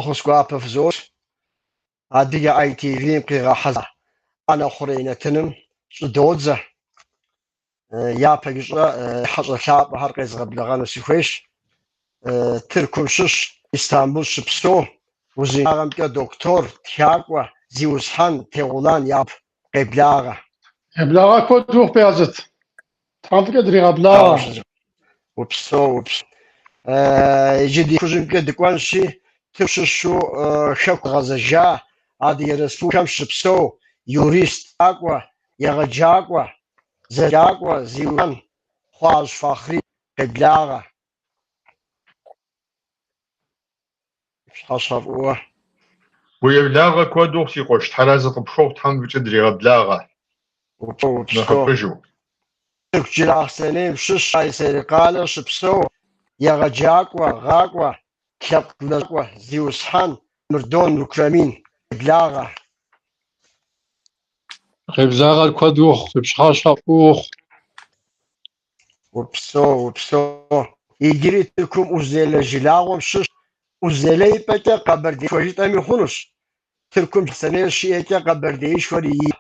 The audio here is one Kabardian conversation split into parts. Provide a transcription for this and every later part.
Фӏэхъус гуапэ фызох. Адыгэ ITV-м къигъэхьэзыра ӏэнэ хъурей нэтыным щӏыдодзэ. Япэ ищӏэ хьэщӏэ лъапӏэхэр къезгъэблэгъэну сыхуейщ. Тыркум щыщ, Истамбул щыпсэу, узыншагъэмкӏэ доктор, тхакӏуэ, зиусхьэн Тегъулан Якъуб къеблагъэ. Еблагъэ куэд ухъу, Бязыт. Тхьэм фӏыкӏэ дригъэблагъэ. Упсэу, упсэу. Иджы ди хужьымкӏэ дыкӏуэнщи, Тырку щыщу хэку гъэзэжа, Адыгэ Республикэм щыпсэу, юрист, тхакӏуэ, егъэджакӏуэ, зэджакӏуэ, зиусхьэн Хъуажь Фахъри къеблагъэ. Пщыхьэщхьэ фӏыуэ. Уи еблагъэ куэд ухъу, си къуэш, Тхьэразэ къыпхухъу, Тхьэм фӏыкӏэ дригъэблагъэ. Упсэу, упсэу. Нэхъыфӏыжу. Тырку Джылахъстэнейм щыщ Къайсэри къалэ щыпсэу, егъэджакӏуэ, гъакӏуэ, лъэпкъ лэжьакӏуэ, зиусхьэн Мырдон Мукрамин къеблагъэ. Къеблагъэр куэд ухъу, фи пщыхьэщхьэ фӏы ухъу. Упсэу, упсэу. Иджыри Тыркум Узунейлэ жылагъуэм щыщ, Узунейлэ и пӏэкӏэ Къэбэрдеишхуэ жытӏэми хъунущ. Тыркум Джылахъстэнейр щиӏэкӏэ Къэбэрдеишхуэр и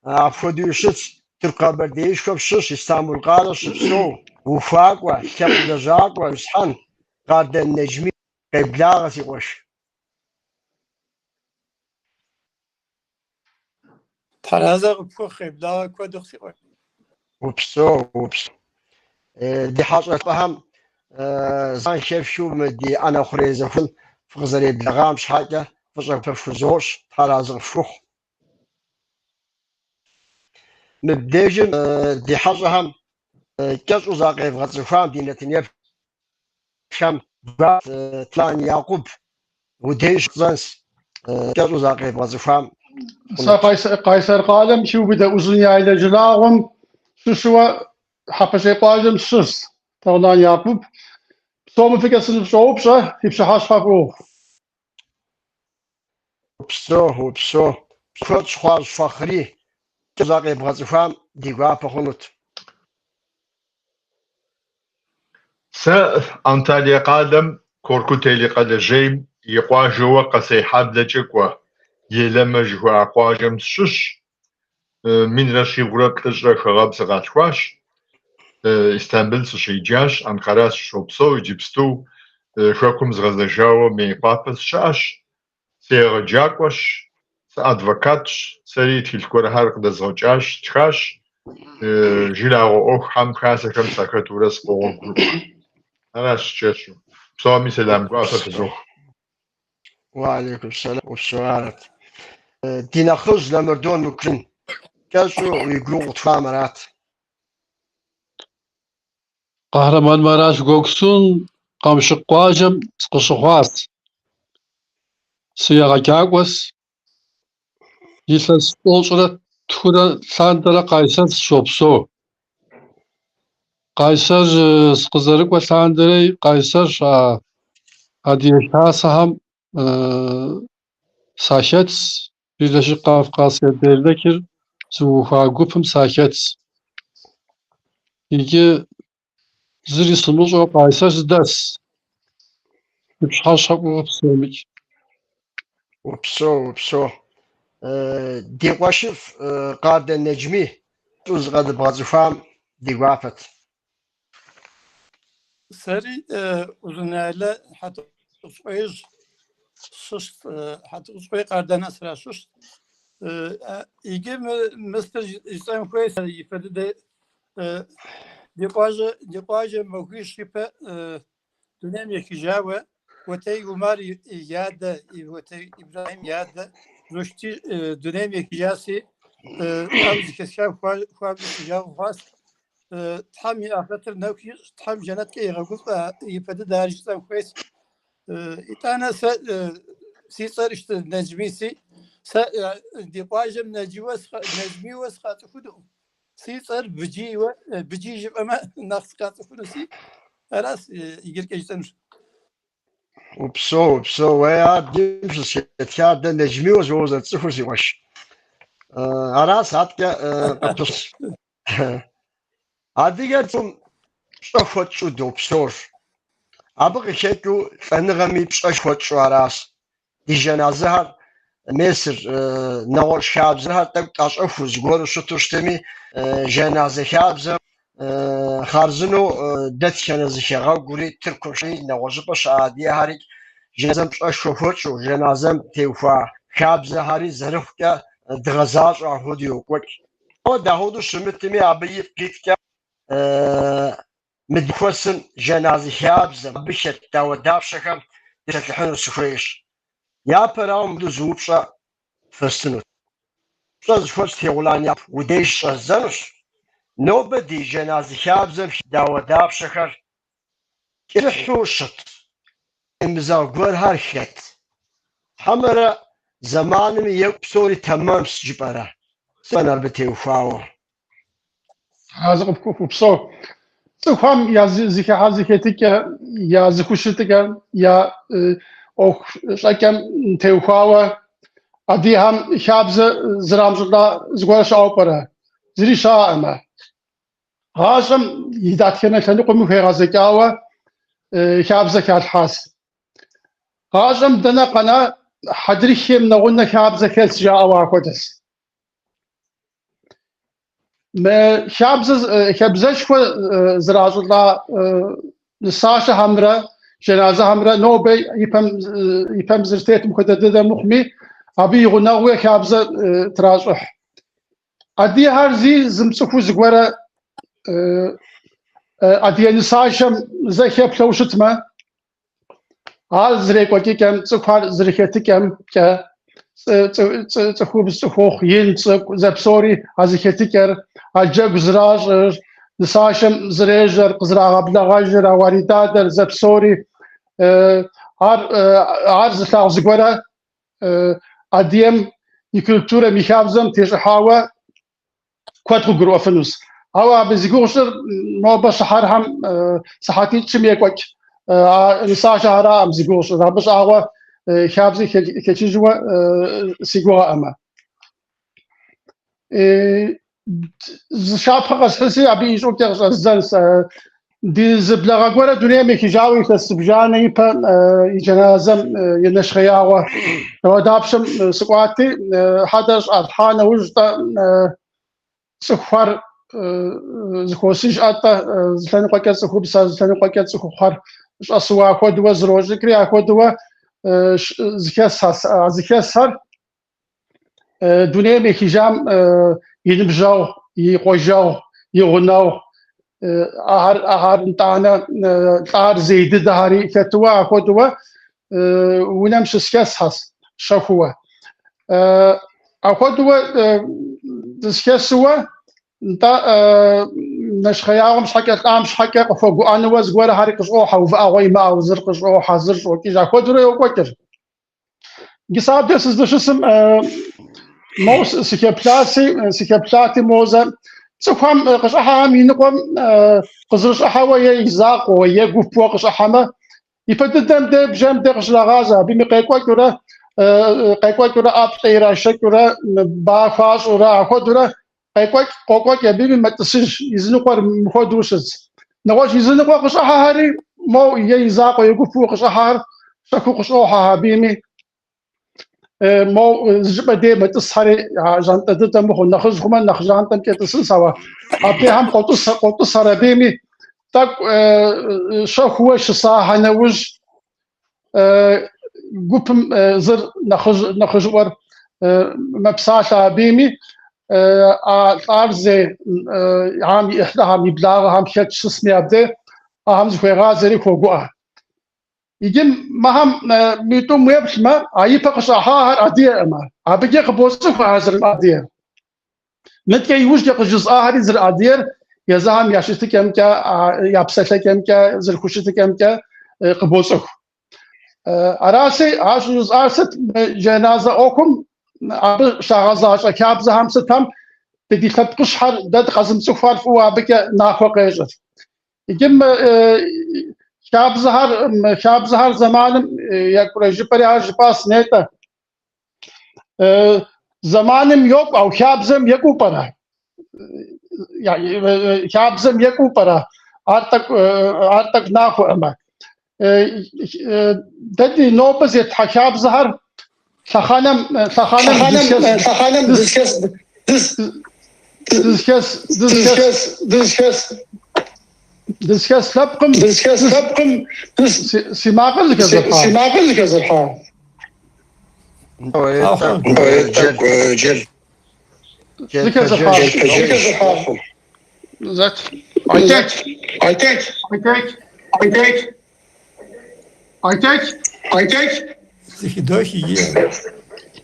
апхуэдэуи щытщ. Тырку Къэбэрдеишхуэм щыщ, Истамбул къалэ щыпсэу, ухуакӏуэ, лъэпкъ лэжьакӏуэ, зиусхьэн Къардэн Нэджми къеблагъэ, си къуэш. Тхьэразэ къыпхухъу, къеблагъэ куэд ухъу, си къуэш. Упсэу, упсэу. Ди хьэщӏэ лъапӏэхэм зэман хэфхыу мы ди ӏэнэ хъурей зэхуэсым фыкъызэреблэгъам щхьэкӏэ фӏыщӏэ фхузощӏ, Тхьэразэ къыфхухъу. Мыбдежым ди хьэщӏэхэм кӏэщӏу закъевгъэцӏыхуам ди нэтынеплъхэм Теглан Якъуб удеж щӏэздзэнщ, кӏэщӏу закъевгъэцӏыхуам. Сэ Къайсэр къалэм хиубыдэ Узуняйлэ жылагъуэм щыщуэ Хьэпэщӏей къуажэм сыщыщ Теглан Якъуб. Псоми фӏыкӏэ сыныфщӏоупщӏэ, фи пщыхьэщхьэ фӏы ухъу. Упсэу, упсэу. Пщӏэ Хъуажь Фахъри, кӏэщӏу закъебгъэцӏыхуам ди гуапэ хъунут. Сэ Анталие къалэм Коркутели къалэжьейм и къуажэуэ Къэсейхьэблэкӏэ кӏуэ Елэмэ жыхуаӏэ къуажэм сыщыщщ. 1139 хы гъэм сыкъалъхуащ. Истамбыл сыщеджащ, Анкара сыщопсэу, иджыпсту хэкум згъэзэжауэ Мейкъуапэ сыщыӏэщ. Сыегъэджакӏуэщ, сыадвокатщ, сэри тхылъ гуэрхэр къыдэзгъэкӏащ, стхащ. Жылагъуэ ӏуэхухэм, хасэхэм сахэтурэ сыкъогъуэгурыкӏуэ. Аращ кӏэщӏу. Псоми сэлам гуапэ фызох. Уалейкум сэлам, упсэу арат. Ди нэхъыжь Ламырдон Мукрин, кӏэщӏу уи гугъу къытхуам арат. Къахьрэманмараш Гоксун Къамшыкъ къуажэм сыкъыщыхъуащ. Сыегъэджакӏуэс. Илъэс 92 лъандэрэ Къайсэр сыщопсэу. Къайсэр сыкъызэрыкӏуэ лъандэрэ Къайсэр щыӏэ Адыгэ Хасэхэм сахэтс, Бирleşik Kafkasya Dernekir зыухуа гупым сахэтс. Иджы зыри сымыщӏэу Къайсэр сыдэс. Фи пщыхьэщхьэ фӏыуэ псомикӏ. Упсэу, упсэу. Ди къуэшыфӏ Къардэн Нэджми кӏэщӏу зыкъэдыбгъэцӏыхуам ди гуапэт. Сэри Узуняйлэ Хьэтӏохъущыкъуеижь щыщт, Хьэтӏохъущыкъуей Къардэнхэ сращыщт. Иджы мыстыр жысӏэн хуей сэ ипэ дыдэ ди къуажэ махуищ ипэ дунейм ехыжауэ Уэтей Умар и адэ, Уэтей Ибрэхьим и адэ Рушти дунейм ехыжаси, ар зэхэсха хуабжьу си жагъуэ хъуащ. Тхьэм и ахърэтыр нэху ищӏ, Тхьэм жэнэткӏэ игъэгуфӏэ, ипэ дыдэ ар жысӏэн хуейщ. Итӏанэ сэ си цӏэр Нэджмиси, сэ ди къуажэм Нэджмиуэ сыкъацӏыхунукъым. Си цӏэр Быджийуэ, Быджий жыпӏэмэ нэхъ сыкъацӏыхунуси, аращ иджыркӏэ жысӏэнущ. Упсэу, упсэу. Уэ абдежым щысхэтхар дэ Нэджмиуэ зыуэ узэрытцӏыхур, си къуэш. Аращ аткӏэ къыпыщ. Адыгэр цӏыхум пщӏэ хуэтщӏу допсэур. Абы къыхэкӏыу лӏэныгъэми пщӏэ хуэтщӏу аращ. Ди жэназыхэр месыр, нэгъуэщӏ хабзэхэр тӏэкӏу тӏэщӏэхуу зыгуэру щыту щытми, жэназы хабзэм хъарзынэу дэтхэнэ зы хэгъэгури, Тыркум щыӏи, нэгъуэщӏыпӏэ щыӏэ адыгэхэри жэназэм пщӏэшхуэ хуэтщӏу, жэназэм теухуа хабзэхэри зэрыхъукӏэ дгъэзащӏэу апхуэдэу йокӏуэкӏ. Ауэ дапхуэдэу щымытми, абы ипкъ иткӏэ мы зэхуэсым жэназы хабзэм, абы хэт дауэдапщэхэм дытепсэлъыхьыну сыхуейщ. Япэрауэ мыбы зы упщӏэ фэстынут. Пщӏэ зыхуэсщӏ Тегъулан Якъуб уи деж щӏэздзэнущ. Нобэ ди жэназы хабзэм хэт дауэдапщэхэр кӏыхьу щыт, къемызэгъ гуэрхэр хэт? Хьэмэрэ зэманым екӏу псори тэмэмщ жыпӏэрэ? Сыт абы теухуауэ? Арэзы къыпхухъу, упсэу. Цӏыхухэм я зыхыхьэ зыхетыкӏэ, я зыхущытыкӏэ, я ӏуэху щӏэкӏэм теухуауэ адыгэхэм хабзэ зрамыщӏылӏа зыгуэр щыӏэу пӏэрэ? Зыри щыӏэкъымэ. Гъащӏэм и дэтхэнэ лъэныкъуэми хуегъэзэкӏауэ хабзэ халъхьащ. Гъащӏэм дэнэ къэна хьэдрыхем нэгъунэ хабзэ хэлъщ жаӏэу ахуэдэщ. Мы хабзэ, хабзэшхуэ зращӏылӏа нысащэхэмрэ жэназыхэмрэ нобэ ипэм зэрытетым хуэдэ дыдэ мыхъуми, абы и гъунэгъууи хабзэ тращӏыхь. Адыгэхэр зи зымыцӏыхуу зыгуэрэ адыгэ нысащэм зэ хэплъэу щытмэ, Ар зэрекӏуэкӏыкӏэм, цӏыхухэр зэрыхэтыкӏэмкӏэ, цӏыхубз, цӏыхухъу, ин, цӏыкӏу, зэпсори а зыхэтыкӏэр, а джэгу зэращӏыр, нысащэм зэрежьэр, къызэрагъэблэгъэжыр, а уаридадэр, зэпсори, ар, ар зылъагъу зыгуэрэ адыгэм и культурэм, и хабзэм тещӏыхьауэ куэд къыгурыӏуэфынущ. Ауэ абы зи гугъу сщӏыр нобэ щыхьэрхэм сыхьэтитӏ-щым екӏуэкӏ а нысащэхэракъым зи гугъу сщӏыр. Абы щӏагъуэ хабзи хэлъыжыуэ си гугъэӏымэ. Зы щапхъэ къэсхьынси, абы и щӏыӏукӏэ къыщӏэздзэнщ. Ди зы благъэ гуэрэ дунейм ехыжауэ илъэс зыбжанэ ипэ и джэназэм и нэщхъеягъуэ дауэдапщэм сыкӏуати, хьэдэр щӏалъхьа нэужь-тӏэ цӏыхухэр зыхуосыж ӏэтӏэ, зы лъэныкъуэкӏэ цӏыхубзхэр, зы лъэныкъуэкӏэ цӏыхухъухэр щӏэсыуэ ахуэдууэ зрощӏыкӏри, ахуэдууэ зыхэсхэр Дунейм ехыжам и ныбжьэгъу, и къуажэгъу, и гъунэгъу, ахэр, ахэр нтӏанэ лӏар зей дыдэхэри хэтыуэ, ахуэдууэ унэм щысхэсхэс щэхууэ. Ахуэдууэ дысхэсыуэ, нтӏэ нэщхъеягъуэм щхьэкӏэ, лӏам щхьэкӏэ къыхуэгуӏэнууэ зыгуэрхэри къыщӏохьэ, увыӏэгъуэ имыӏэу, зыр къыщӏохьэ, зыр щӏокӏыж, ахуэдурэ йокӏуэкӏыр. Мис абдеж сыздэщысым моуэ сыхэплъаси, сыхэплъати моуэ зэ цӏыхухэм къыщӏыхьэхэм и ныкъуэм къызэрыщӏыхьэуэ е и закъуэуэ е гупуэ къыщӏыхьэмэ, ипэ дыдэм де бжэм де къыщрагъажьэ, абыми къекӏуэкӏыурэ, къекӏуэкӏыурэ ӏэплӏэ ирашэкӏыурэ, ба хуащӏурэ, ахуэдурэ Къекӏуэкӏ, къокӏуэкӏ, абыми мэтӏысыж, изыныкъуэр мыхуэдэу щытщ. Нэгъуэщӏ изыныкъуэ къыщӏыхьэхэри, моуэ е и закъуэ е гупу къыщӏыхьэхэр щэхуу къыщӏохьэ абыми. Моуэ зы щӏыпӏэ дей мэтӏысхэри, а жьантӏэ дыдэ мыхъуу, нэхъыжь хъумэ нэхъ жьантӏэмкӏэ тӏысынщ, ауэ абдейхэм къотӏысхэр абыми тӏэкӏу щэхууэ щысахэ нэужь, гупым зыр нэхъыжь нэхъыжьыӏуэр мэпсалъэ абыми, а лӏар зей ам и ӏыхьлыхэм, и благъэхэм хэт щысми абдей, ахэм зыхуегъазэри хуогуӏэ. Иджы мыхэм митӏум уеплъмэ, а ипэ къыщӏыхьахэр адыгэкъымэ, абыкӏэ къыбоцӏыху ахэр зэрыадыгэр. Мыдкӏэ иужькӏэ къыжысӏахэри зэрыадыгэр езыхэм я щытыкӏэмкӏэ, я псэлъэкӏэмкӏэ, зэрыхущытыкӏэмкӏэ къыбоцӏыху. Аращи, ар щӏыжысӏар сыт, мы джэназэ ӏуэхум абы щагъэзащӏэ хабзэхэм сытхэм дэ ди лъэпкъыщхьэр, дэ дыкъэзымыцӏыхухэр фӏыуэ абыкӏэ нахуэ къещӏыр. Иджы мы хабзэхэр, мы хабзэхэр зэманым екӏурэ жыпӏэри ар жыпӏащ нетӏэ. Зэманым йокӏу, ауэ хабзэм екӏуу пӏэрэ? Хабзэм екӏуу пӏэрэ? Ар тӏэкӏу, ар тӏэкӏу нахуэӏымэ. Дэ ди нобэ зетхьэ хабзэхэр Лъэхъэнэм лъэхъэнэм Лъэхъэнэм дызыхэс дызыхэс дызыхэс дызыхэс дызыхэс лъэпкъым дызыхэс лъэпкъым си макъыр зэхэзэрыхьа? Си макъыр зэхэзэрыхьа? Джэл. Зэхэзэрыхьа. Зэхэзэрыхьа. Зэт. Айтэч. Айтэч. Айтэч. Айтэч. Айтэч. Айтэч. Зэхыдох иджы.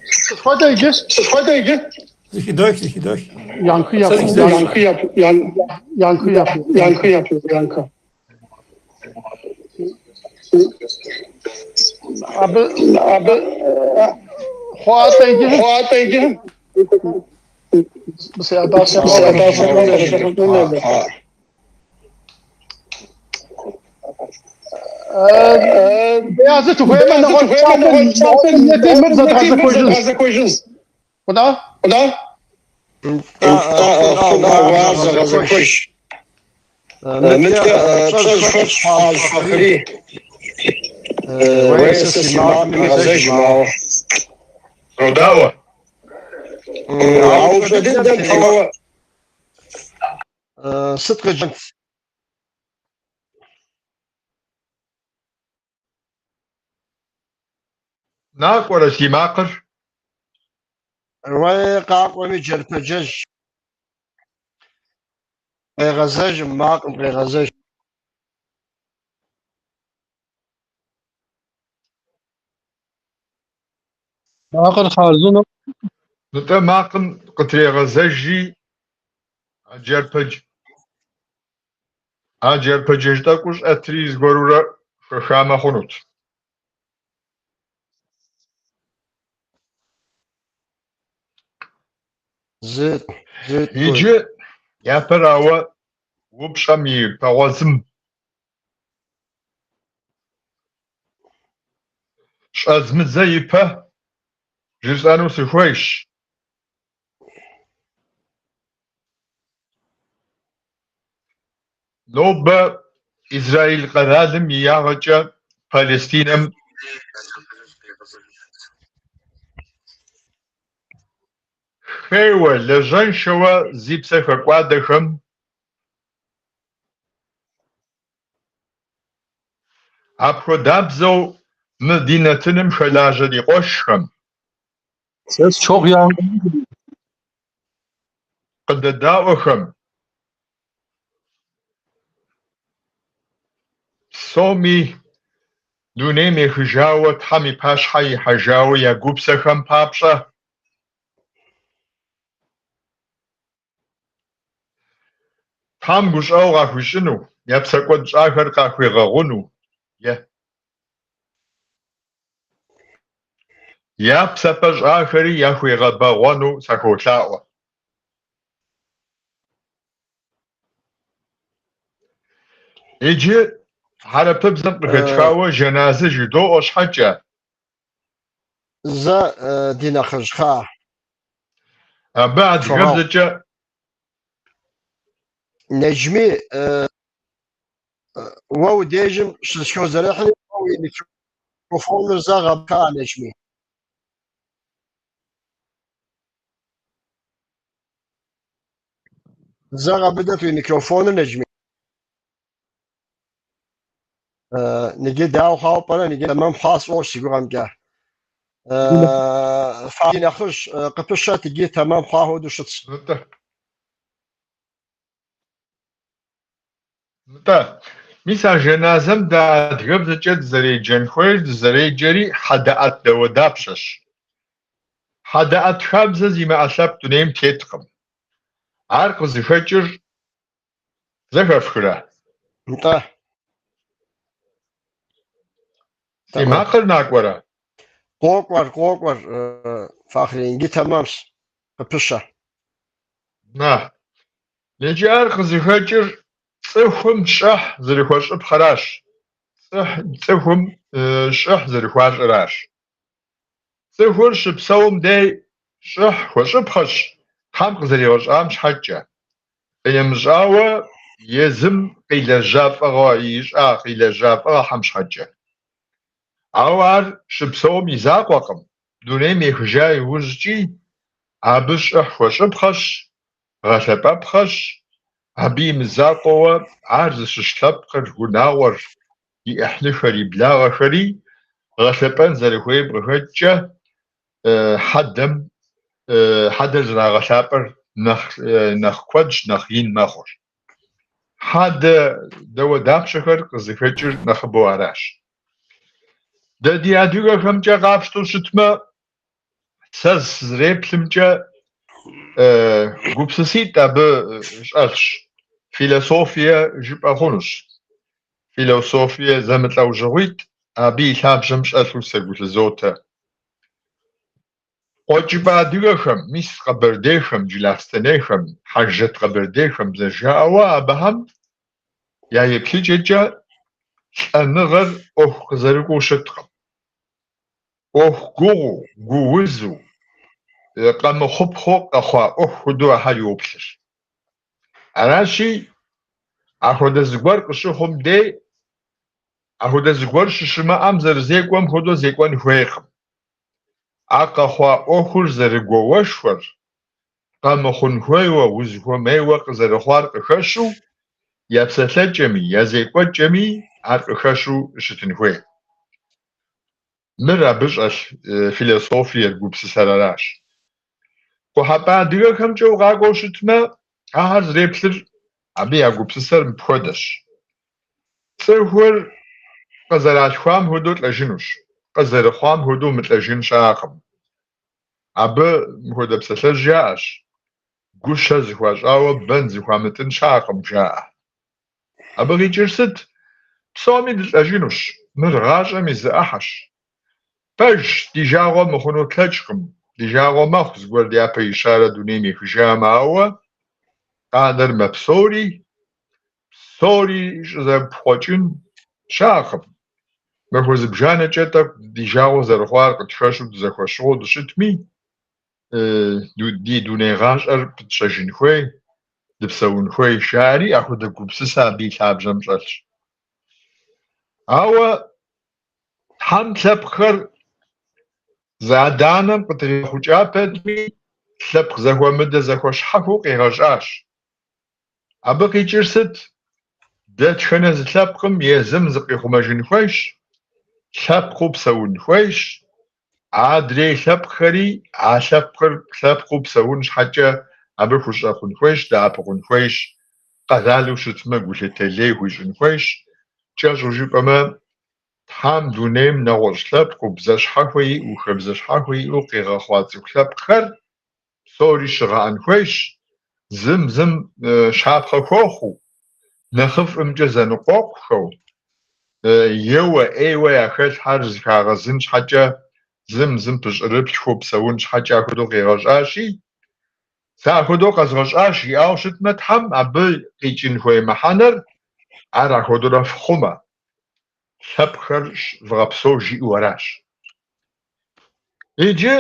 Сыт хуэдэ иджы? Сыт хуэдэ иджы? Зэхыдох, зэхыдох. Янхы яп. Янхы яп. Янхы яп. Янхы яп. Янхы. Абы Абы хъуатӏэ иджы? Хъуатӏэ иджы? Си адасэ. Бейазыт ухуеймэ, нэгъуэщӏ псалъэ ети, мыр зэдгъэзэхуэжынщ. Хъуна? Хъуна? Зэгъэзэхуэж. Мыдкӏэ пщӏэ зыхуэтщӏ Хьэщӏ Фахъри. Уей, сэ си макъым игъэзэжым, ауэ. Къодаӏуэ. А упщӏэ дыдэм теухуауэ. Сыт къыджэнт? Накӏуэрэ си макъыр? Уей, къакӏуэми джэрпэджэж. Къегъэзэжым, макъым къегъэзэж. Макъыр хъарзынэу. Нтӏэ макъым къытрегъэзэжри, а джэрпэдж а джэрпэджэж тӏэкӏур щӏэтри зыгуэрурэ хэхамэ хъунут. Зы, зы, тӏу. Иджы, япэрауэ, упщӏэм и пэгъуэзым щӏэзмыдзэ ипэ жысӏэну сыхуейщ. Нобэ Израиль къэралым и ягъэкӏэ Палестинэм хейуэ, лэжьэншэуэ зи псэ хэкӏуадэхэм апхуэдабзэу мы ди нэтыным хэлажьэ ди къуэшхэм Ses çok yankı. къыдэдаӏуэхэм псоми дунейм ехыжауэ, Тхьэм и пащхьэ ихьэжауэ я гупсэхэм папщӏэ Тхьэм гущӏэгъу къахуищӏыну, я псэкӏуэд щӏахэр къахуигъэгъуну, е я псапэ щӏахэри яхуигъэбэгъуэну сахуолъаӏуэ. Иджы хьэрыпыбзэм къыхэтхауэ жэназы жыдоӏэ щхьэкӏэ. Зэ ди нэхъыжьха. Абы адыгэбзэкӏэ Неджми, уэ удежым щызэхозэрыхьри, уэ уи микрофоныр зэ гъэбха, Неджми. Зэ гъэбыдэт уи микрофоныр, Неджми. Ныджы дауэ хъуауэ пӏэрэ, ныджы тэмэм хъуа сфӏощӏ си гугъэмкӏэ. Ди нэхъыжь къыпыщэт иджы тэмэм хъуа хуэдэу щытщ. Нтӏэ. Нтӏэ. Мис а жэназэм дэ адыгэбзэкӏэ дызэреджэн хуейр дызэреджэри хьэдэӏэт дауэдапщэщ. Хьэдэӏэт хабзэ зимыӏэ лъэпкъ дунейм теткъым. Ар къызыхэкӏыр зэхэфхрэ? Нтӏэ. Си макъыр накӏуэрэ? Къокӏуэр, къокӏуэр, Фахъри, иджы тэмэмщ, къыпыщэ. На. Иджы ар къызыхэкӏыр цӏыхум щӏыхь зэрыхуэщӏыпхъэращ, цӏыхум щӏыхь зэрыхуащӏыращ. Цӏыхур щыпсэум дей щӏыхь хуэщӏыпхъэщ Тхьэм къызэригъэщӏам щхьэкӏэ. Къинэмыщӏауэ, езым къилэжьа фӏыгъэ ищӏа къилэжьа фӏыгъэхэм щхьэкӏэ. Ауэ ар щыпсэум и закъуэкъым. дунейм ехыжа иужькӏи абы щӏыхь хуэщӏыпхъэщ, гъэлъэпӏэпхъэщ, абы и мызакъуэуэ ар зыщыщ лъэпкъыр, унагъуэр, и ӏыхьлыхэр, и благъэхэри гъэлъэпӏэн зэрыхуейм къыхэкӏкӏэ хьэдэм хьэдэр зэрагъэлъапӏэр нэхъ куэдщ, нэхъ ин мэхъур. Хьэдэ дауэдапщэхэр къызыхэкӏыр нэхъыбэу аращ. Дэ ди адыгэхэмкӏэ къапщтэу щытмэ, сэ сызэреплъымкӏэ гупсыситӏ абы щӏэлъщ. Философие жыпӏэ хъунущ. Философие зэмылӏэужьыгъуитӏ абы и лъабжьэм щӏэлъу сэ гу лъызотэ. Къуэкӏыпӏэ адыгэхэм, мис къэбэрдейхэм, джылахъстэнейхэм, хьэжрэт къэбэрдейхэм зэрыжаӏэуэ абыхэм я еплъыкӏэкӏэ лӏэныгъэр ӏуэху къызэрыкӏуэу щыткъым. ӏуэху гугъуу, гуузу, къэмыхъупхъэу къэхъуа ӏуэху хуэдэу ахэр йоплъыр. Аращи, апхуэдэ зыгуэр къыщыхъум дей, апхуэдэ зыгуэр щыщымыӏэм зэрызекӏуэм хуэдэу зекӏуэн хуейкъым. А къэхъуа ӏуэхур зэрыгуауэшхуэр, къэмыхъун хуейуэ, узыхуэмейуэ къызэрыхъуар къыхэщу, я псэлъэкӏэми, я зекӏуэкӏэми ар къыхэщу щытын хуей. Мыр абы щӏэлъ философиер, гупсысэр аращ. Къухьэпӏэ адыгэхэмкӏэ укъакӏуэу щытмэ, ахэр зэреплъыр, абы я гупсысэр мыпхуэдэщ. Цӏыхур къызэралъхуам хуэдэу лӏэжынущ, къызэрыхъуам хуэдэу мылӏэжын щыӏэкъым. Абы мыпхуэдэ псалъэжь яӏэщ, гущэ зыхуащӏауэ бэн зыхуамытӏын щыӏэкъым, жаӏэ. Абы къикӏыр сыт? Псоми дылӏэжынущ, мыр гъащӏэм и зы ӏыхьэщ. Пэжщ, ди жагъуэ мыхъуну тлъэкӏкъым, ди жагъуэ мэхъу зыгуэр дяпэ ищарэ дунейм ехыжамэ, ауэ къанэр мэпсэури, псори щӏызэпхъуэкӏын щыӏэкъым. Махуэ зыбжанэкӏэ тӏэкӏу ди жагъуэ зэрыхъуар къытхэщу дызэхуэщыгъуэу дыщытми, ди дуней гъащӏэр пытщэжын хуей, дыпсэун хуей, жаӏэри апхуэдэ гупсысэ абы и лъабжьэм щӏэлъщ. Ауэ Тхьэм лъэпкъхэр зы адэ-анэм къытригъэхъукӏа пэтми, лъэпкъ зэхуэмыдэ зэхуэщхьэхуэу къигъэщӏащ. Абы къикӏыр сыт? Дэтхэнэ зы лъэпкъым езым зыкъихъумэжын хуейщ, лъэпкъыу псэун хуейщ, адрей лъэпкъхэри а лъэпкъыр лъэпкъыу псэун щхьэкӏэ абы хущӏэкъун хуейщ, дэӏэпыкъун хуейщ, къэралу щытмэ гулъытэ лей хуищӏын хуейщ. Кӏэщӏу жыпӏэмэ, Тхьэм дунейм нэгъуэщӏ лъэпкъыу, бзэ щхьэхуэ иӏэу, хабзэ щхьэхуэ иӏэу къигъэхъуа цӏыху лъэпкъхэр псори щыгъэӏэн хуейщ, зым зым щапхъэ хуэхъуу, нэхъыфӏымкӏэ зэныкъуэкъухэу, еуэ, ӏейуэ яхэлъхэр зыхагъэзын щхьэкӏэ, зым зым пыщӏырыплъхэу псэун щхьэкӏэ апхуэдэу къигъэщӏащи, сэ апхуэдэу къэзгъэщӏащ жиӏауэ щытмэ, Тхьэм абы къикӏын хуей мыхьэнэр ар апхуэдэурэ фхъумэ, лъэпкъхэр вгъэпсэу жиӏэу аращ. Иджы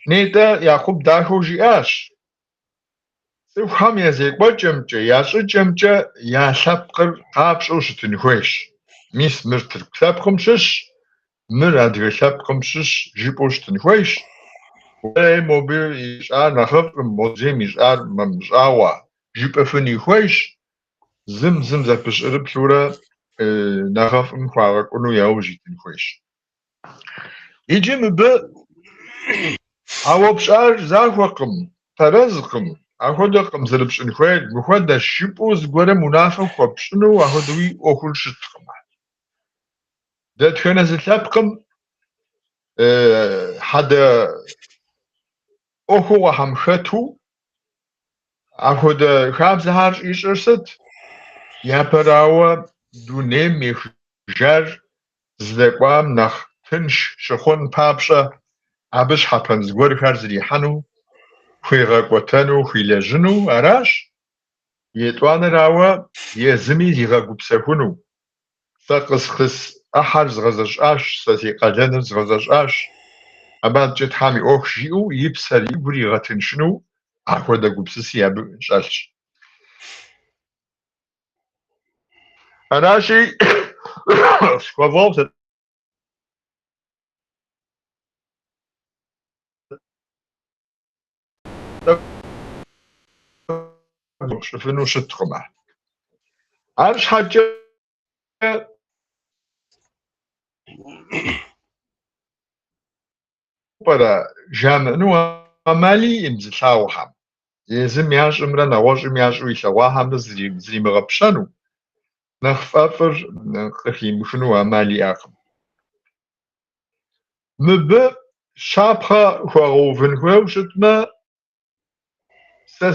нетӏэ Якъуб дахэу жиӏащ, цӏыхухэм я зекӏуэкӏэмкӏэ, я щӏыкӏэмкӏэ я лъэпкъыр къапщӏэу щытын хуейщ. Мис мыр тырку лъэпкъым щыщ, мыр адыгэ лъэпкъым щыщ жыпӏэу щытын хуейщ. Уэрей мобы ищӏар нэхъыфӏым, модрейм ищӏар мыщӏагъуэ жыпӏэфыни хуейщ. Зым зым зэпыщӏырыплъурэ нэхъыфӏым хуагъэкӏуэну яужь итын хуейщ. Иджы мыбы а уэ пщӏар захуэкъым, тэрэзкъым, ахуэдэкъым зэрыпщӏын хуейр, мыхуэдэщ жыпӏэу зыгуэрым унафэ хуэпщӏыну ахуэдэуи ӏуэхур щыткъым. Дэтхэнэ зы лъэпкъым хьэдэ ӏуэхугъуэхэм хэту Апхуэдэ хабзэхэр щӏищӏыр сыт? Япэрауэ, дунейм ехыжар здэкӏуам нэхъ тынш щыхъун папщӏэ, абы щхьэпэн зыгуэрхэр зрихьэну, хуигъэкӏуэтэну, хуилэжьыну аращ. Етӏуанэрауэ, езыми зигъэгупсэхуну. Сэ къыслъыс ӏыхьэр згъэзэщӏащ, сэ си къалэныр згъэзэщӏащ, абы адэкӏэ Тхьэм и ӏуэху жиӏэу и псэр, и гур игъэтыншыну апхуэдэ гупсыси абы щӏэлъщ. Аращи, схуэвгъэгъу сэ. Пщӏыфыну щыткъым ар. Арщхьэкӏэ пӏэрэ жамыӏэну ӏэмал иӏэкъым зылъагъухэм. Езым ящӏымрэ нэгъуэщӏым ящӏу илъэгъуахэмрэ зримыгъэпщэну, нэхъ фӏэфӏыр къыхимыхыну ӏэмал иӏэкъым. Мыбы щапхъэ хуэгъэувын хуейуэ щытмэ, сэ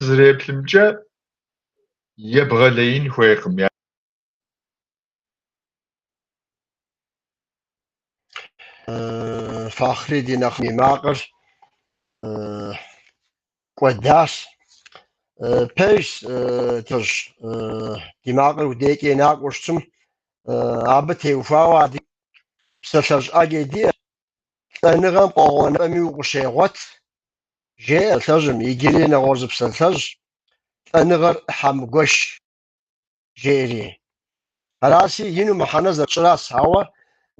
сызэреплъымкӏэ, ебгъэлеин хуейкъым. Фахъри ди нэхъ и макъыр кӏуэдащ. Пэжщ, ди макъыр удекӏэ накӏуэу щытым, абы теухуауэ адыгэ псалъэжь ӏэджэ диӏэщ. Лӏэныгъэм къуэгъуэнапӏэми укъыщегъуэт, жеӏэ лӏэжьым, иджыри нэгъуэщӏ зы псалъэжь, лӏэныгъэр ӏыхьэ мыгуэш, жеӏэри. Аращи, ину мыхьэнэ зэрытщӏыращ, ауэ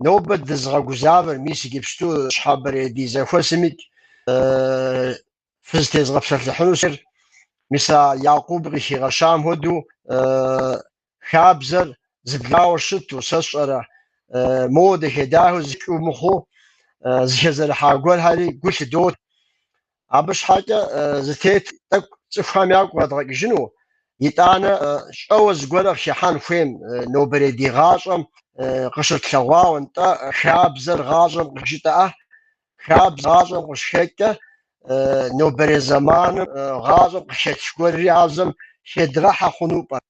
нобэ дызыгъэгузавэр, мис иджыпсту ныщхьэбэрей ди зэхуэсымикӏ фызытезгъэпсэлъыхьыну сэр, мис а Якъуб къыхигъэщам хуэдэу хабзэр зыблауэ щыту, сэ сщӏэрэ, моуэ дахэ-дахэу зыкӏыу мыхъуу, зыхэзэрыхьа гуэрхэри гу лъыдот. Абы щхьэкӏэ зытет тӏэкӏу цӏыхухэм ягу къэдгъэкӏыжыну, итӏанэ щӏэуэ зыгуэр къыхыхьэн хуейм нобэрей ди гъащӏэм къыщытлъэгъуауэ, нтӏэ хабзэр гъащӏэм къыжытӏэӏэ, хабзэ гъащӏэм къыщыхэкӏкӏэ нобэрей зэманым гъащӏэм къыхэтх гуэрри хабзэм хедгъэхьэ хъуну пӏэрэ?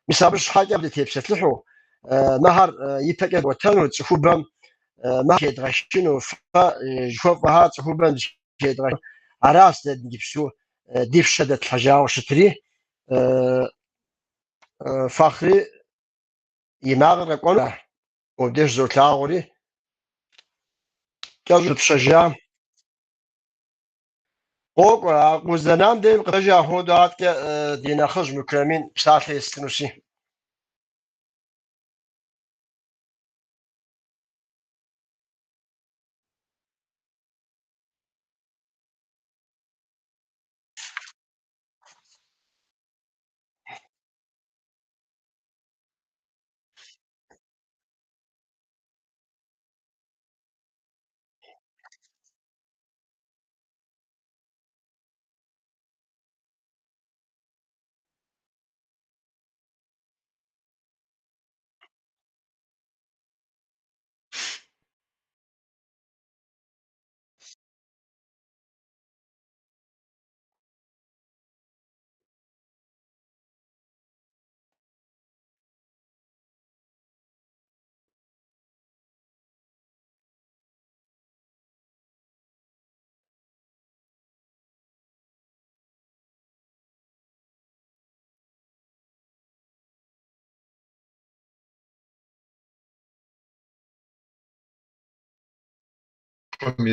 Мис абы щхьэкӏэ дытепсэлъыхьу, мыхэр ипэкӏэ дгъуэтэну, цӏыхубэм мыхэр хедгъэхыну, фэ жыхуэфӏэхэр цӏыхубэм хедгъэхыну. Аращ дэ иджыпсту ди пщэ дэтлъхьэжауэ щытри. Фахъри и макъыр къэкӏуэну мобдеж золъагъури, кӏэщӏу пщэжа. Къокӏуэ, а къуздэнам дейм къыдэжа хуэдэу аткӏэ ди нэхъыжь Мукрамин псалъэ естынущи.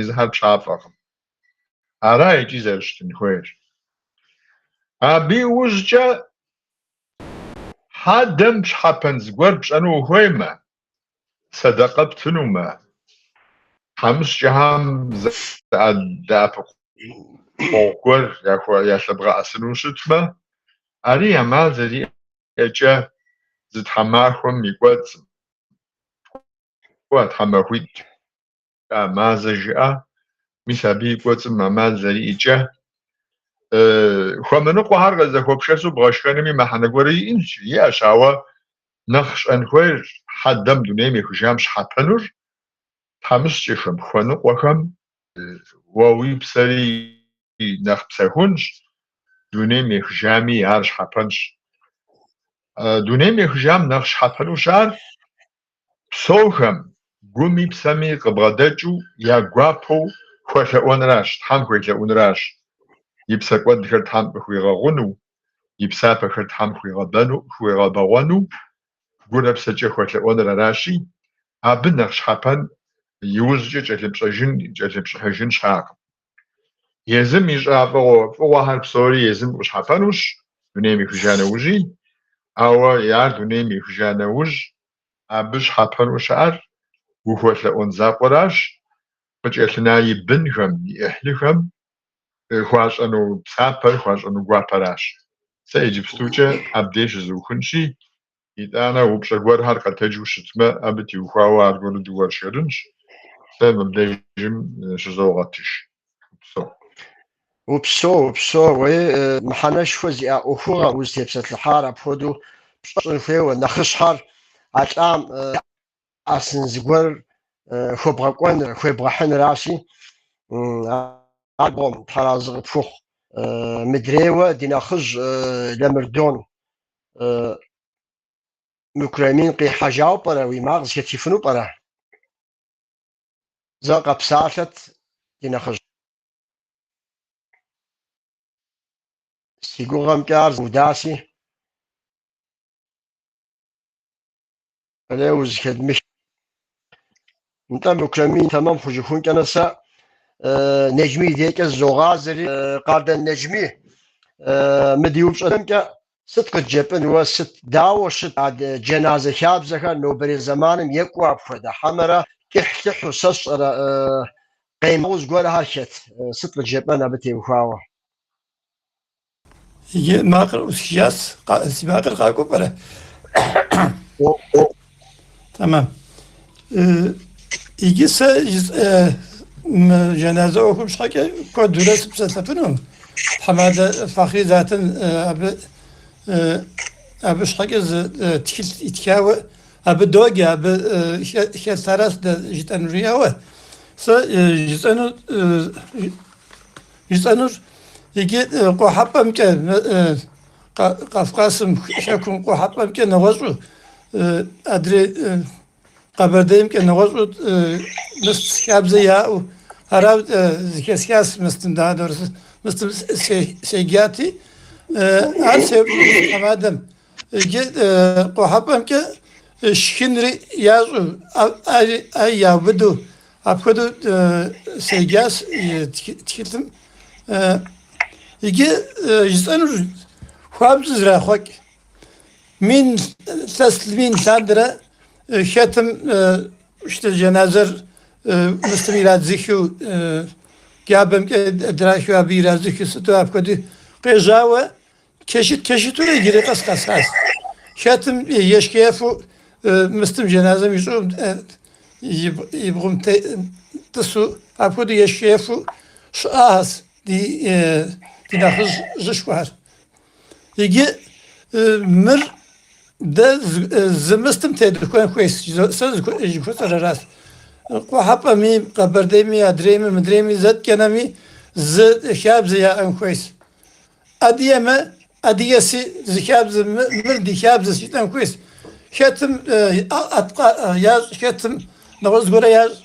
Езыхэр пщафӏэкъым. Ара икӏи зэрыщытын хуейр. Абы иужькӏэ хьэдэм щхьэпэн зыгуэр пщӏэну ухуеймэ, сэдэкъэ птынумэ, тхьэмыщкӏэхэм дэӏэпыкъуэгъу гуэр ялъэбгъэӏэсыну щытмэ, ари ӏэмал зэриӏэкӏэ зы тхьэмахуэм и кӏуэцӏым, кӏуэ тхьэмахуитӏ жыӏэ, мазэ жыӏэ, мис абы и кӏуэцӏым ӏэмал зэриӏэкӏэ хуэмыныкъуэхэр къызэхуэпшэсу бгъэшхэными мыхьэнэ гуэр иӏэщ, ауэ нэхъ щӏэн хуейр хьэдэм дунейм ехыжам щхьэпэнур тхьэмыщкӏэхэм, хуэныкъуэхэм уэ уи псэри нэхъ псэхунщ, дунейм ехыжами ар щхьэпэнщ. Дунейм ехыжам нэхъ щхьэпэну щыӏэр псэухэм гуми псэми къыбгъэдэкӏыу я гуапэу хуэлъэӏуэнращ, Тхьэм хуелъэӏунращ, и псэкӏуэдхэр Тхьэм къыхуигъэгъуну, и псапэхэр Тхьэм хуигъэбэгъуэну, гурэ псэкӏэ хуэлъэӏуэныр аращи, абы нэхъ щхьэпэн иужькӏэ кӏэлъыпщӏэжын, кӏэлъыпщӏыхьыжын щыӏэкъым. Езым ищӏа фӏыгъуэхэр псори езым къыщхьэпэнущ дунейм ехыжа нэужьи, ауэ ар дунейм ехыжа нэужь абы щхьэпэну щыӏэр ухуэлъэӏуэн закъуэращ, къыкӏэлъына и бынхэм, и ӏыхьлыхэм хуащӏэну псапэр, хуащӏэну гуапэращ. Сэ иджыпстукӏэ абдеж щызухынщи, итӏанэ упщӏэ гуэрхэр къэтэджу щытмэ, абы теухуауэ аргуэру дыуэршэрынщ. Сэ мыбдежым щызогъэтыж. Упсэу. Упсэу, упсэу, уей, мыхьэнэшхуэ зиӏэ ӏуэхугъэ узытепсэлъыхьар апхуэдэу пщӏэ щӏын хуейуэ, нэхъыщхьэр а лӏам лъэӏэсын зыгуэр хуэбгъэкӏуэныр, хуебгъэхьыныращи, ар бгъуэм тхьэразы къыпхухъу. Мыдрейуэ ди нэхъыжь Ламырдон Мукрамин къихьэжауэ пӏэрэ, уи макъ зэхэтхыфыну пӏэрэ? Зэ къэпсалъэт ди нэхъыжь. Си гугъэмкӏэ ар зэудаси. Ӏей узэхэдмых. Нтӏэ, Мукрамин тэмэм хъужыхункӏэ сэ Неджми и дежкӏэ зызогъазэри, Къардэн Неджми, мы ди упщӏэмкӏэ сыт къыджепӏэн уэ, сыт, дауэ щыт а джэназэ хабзэхэр нобэрей зэманым екӏуу апхуэдэ, хьэмэрэ кӏыхьлӏыхьу сэ сщӏэрэ къемыгъуу зыгуэрхэр хэт, сыт къыджепӏэн абы теухуауэ? Иджы макъыр ӏусхыжащ, си макъыр къакӏуэу пӏэрэ? Тэмэм. Иджы сэ мы жэназы ӏуэхум щхьэкӏэ куэдурэ сыпсэлъэфынукъым. Тхьэмадэ Фахъри затэн абы абы щхьэкӏэ зы тхылъ итхауэ абы доджэ, абы хэлъаращ дэ жытӏэнури. Ауэ сэ жысӏэну Жысӏэнур иджы къухьэпӏэмкӏэ, Кавказым, Хэкум къухьэпӏэмкӏэ нэгъуэщӏу, адрей Къэбэрдеймкӏэ нэгъуэщӏу мыст хабзэ яӏэу ара зэхэсхащ мыстым дадэр, мыстым седжати, ар сеупщӏынущ тхьэмадэм. Иджы къухьэпӏэмкӏэ шхынри ящӏу, ӏэ яубыду Апхуэдэу седжащ и тхылъым. Иджы жысӏэнур хуабжьу зрахъуэкӏ. Мин илъэс мин лъандэрэ хэтым щыт жэназэр мыстым ирадзыхыу, джабэмкӏэ драхыу абы ирадзыхыу сыту апхуэдэу къежьауэ Кешит кешитурэ иджыри къэс къэсащ. Хэтым ешх-ефу мыстым жэназэм и щӏыӏум и бгъум тӏысу апхуэдэу ешх-ефу щыӏащ ди ди нэхъыжьышхуэхэр. Иджы мыр дэ зы мыстым тедухуэн хуейщ, сэ жыхуэсӏэр аращ. Къухьэпӏэми, Къэбэрдейми, адрейми, мыдрейми зэткӏэнэми зы хабзэ яӏэн хуейщ. Адыгэмэ, адыгэси зы хабзэ, мыр ди хабзэщ жытӏэн хуейщ. Хэтым ящӏ, хэтым нэгъуэщӏ зыгуэрэ ящӏ.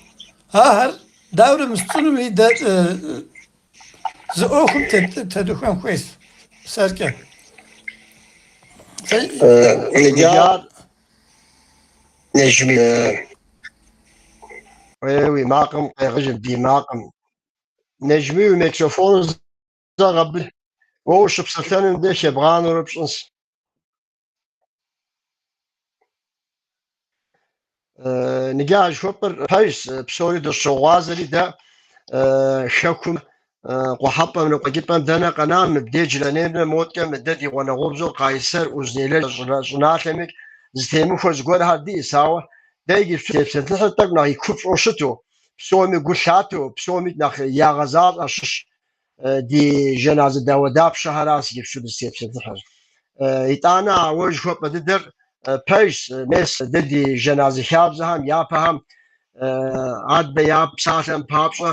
Ахэр дауэрэ мыстщӏынуми дэ зы ӏуэхум тедухуэн хуейщ сэркӏэ. Иджы Неджми. Уи макъым къегъыжым, ди макъым. Неджми, уи микрофоныр Зэ абы уэ ущыпсэлъэным деж хебгъанэурэ пщӏынщ. Ныджы а жыхуэпӏэр пэжщ, псори дыщогъуазэри дэ хэкум къухьэпӏэмрэ къуэкӏыпӏэм дэнэ къэна, мыбдеж Джыланеймрэ моткӏэ мыдэ ди гъунэгъубзэу Къайсэр, Узунейлэ щӏыналъэми зытемыхуэ зыгуэрхэр диӏэщ, ауэ дэ иджыпсту тепсэлъыхьыр тӏэкӏу нэхъ и купщӏэу щыту, псоми гу лъатэу, псоми нэхъ ягъэзащӏэ щыщ ди жэназы дауэдапщэхэращ иджыпсту дызытепсэлъыхьыр. Итӏанэ а уэ жыхуэпӏэ дыдэр пэжщ, мес дэ ди жэназы хабзэхэм япэхэм адэ я псалъэм папщӏэ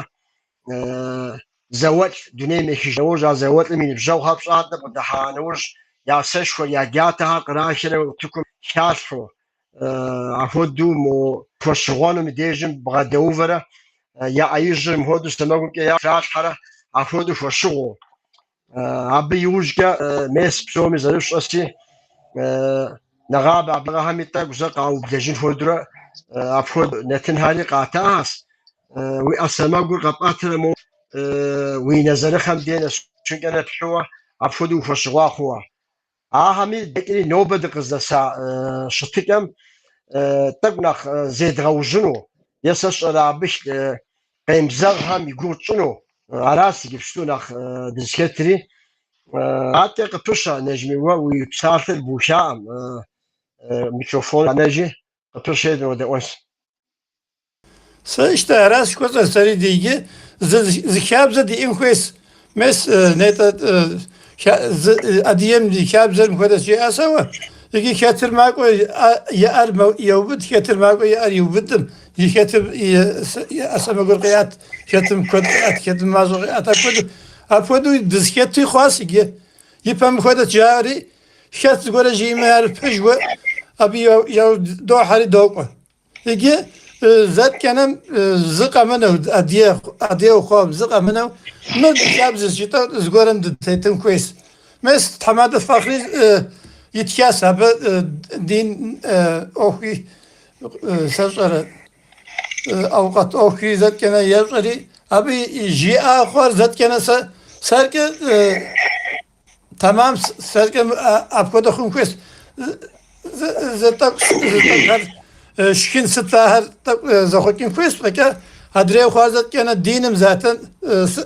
зауэлӏ дунейм ехыж нэужь, а зауэлӏым и ныбжьэгъухэр пщӏантӏэм къыдыхьа нэужь, я сэшхуэр, я джатэхэр кърахрэ утыкум халъхьэу, апхуэдэу мо хуэщыгъуэнум и дежым бгъэдэувэрэ я ӏэ ижьыр мыхуэдэу сэмэгумкӏэ тралъхьэрэ апхуэдэу хуэщыгъуэу. Абы иужькӏэ мес псоми зэрыфщӏэси, нэгъабэ абыгъэхэми тӏэкӏу зэ къаублэжын хуэдэурэ апхуэдэу нэтынхэри къатащ. Уи ӏэ сэмэгур къэпӏэтрэ мо уи нэзэрыхъэм де нэсынкӏэ нэпхьыуэ апхуэдэу ухуэщыгъуа хъууэ. Ахэми дэкӏри нобэ дыкъыздэса щытыкӏэм тӏэкӏу нэхъ зедгъэужьыну, е сэ сщӏэрэ абы къемызэгъхэм и гугъу тщӏыну. Аращ иджыпсту нэхъ дызыхэтри. Адэкӏэ къыпыщэ, Нэжми, уэ уи псалъэр бухаӏым, микрофон къэнэжи, къыпыщэ дынодэӏуэнщ. Сэ ищтэ аращ жыхуэсӏэр сэри ди иджы зы хабзэ диӏэн хуейс. Мес нетӏэ зы адыгэм ди хабзэр мыхуэдэщ жиӏащ, ауэ иджы хэтыр макӏуэ и ӏэр еубыд, хэтыр макӏуэ и ӏэр иубыдым, и хэтым и ӏэ сэмэгур къеӏэт, хэтым куэд къеӏэт, хэтым мащӏэ къеӏэт. Апхуэдэу апхуэдэу дызыхэтуи хъуащ иджы. Ипэм мыхуэдэт жаӏэри, хэт зыгуэрэ жиӏэми ар пэжуэ абы яужь дохьэри докӏуэ. Иджы зэткӏэнэм зы къэмынэу, адыгэ хъуам зы къэмынэу, мыр ди хабзэщ жытӏэу зыгуэрым дытетын хуейщ. Мес тхьэмадэ Фахъри итхащ абы дин ӏуэхуи сэ сщӏэрэ, ӏэукъэт ӏуэхуи зэткӏэнэ ещӏэри, абы жиӏа хъуар зэткӏэнэ сэ сэркӏэ Тэмам сэркӏэ апхуэдэ хъун хуейщ. Зы тӏэкӏу зы тӏэкӏухэр шхын сыт ахэр тӏэкӏу зэхъуэкӏын хуейщ, фӏэкӏа адрей хъуар зэткӏэнэ диным затэн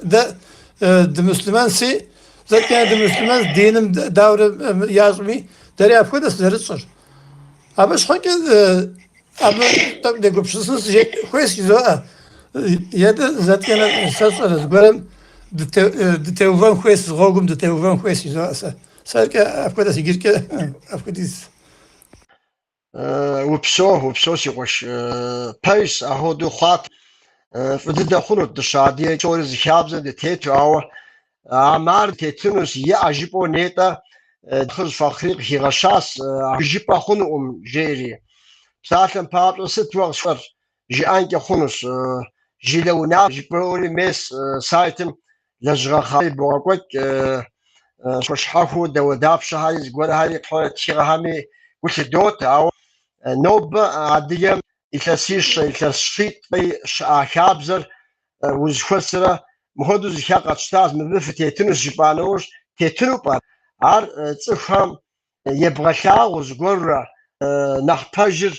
дэ дымуслъымэнси, зэткӏэнэ дымуслъымэн диным дауэрэ ящӏми, дэри апхуэдэщ зэрытщӏыр. Абы щхьэкӏэ абы тӏэкӏу дегупсысын хуейщ жызоӏэ. Е дэ зэткӏэнэ сэ сщӏэрэ зыгуэрым дытеувэн хуейщ, зы гъуэгум дытеувэн хуейщ жызоӏэ сэ. Сэркӏэ апхуэдэщ иджыркӏэ апхуэдиз. Упсэу, упсэу, си къуэш. Пэжщ, ахуэдэу хъуат. Фӏы дыдэ хъунут дыщыадыгэ псори зы хабзэм дытету, ауэ а мар тетынущ, иӏэ жыпӏэу нетӏэ нэхъыжь Фахъри къыхигъэщащ, жыпӏэ хъунукъым, жери. Псалъэм папщӏэ, сыт уэ къысщӏэр? Жыӏэнкӏэ хъунущ. Жылэ унафэ жыпӏэури мес сайтым лэжьыгъэ хъар ибогъэкӏуэкӏ, щхьэхуэу дауэдапщэхэри зыгуэрхэри тхыгъэхэми гу лъыдотэ, ауэ нобэ адыгэм илъэсищэ, илъэс щитӏ щыӏа хабзэр узыхуэсрэ мыхуэдэу зы хабзэ къэтщтащ, мыбы фытетынущ жыпӏа нэужь, тетыну пӏэрэ? Ар цӏыхухэм ебгъэлъагъуу зыгуэрурэ, нэхъ пэжыр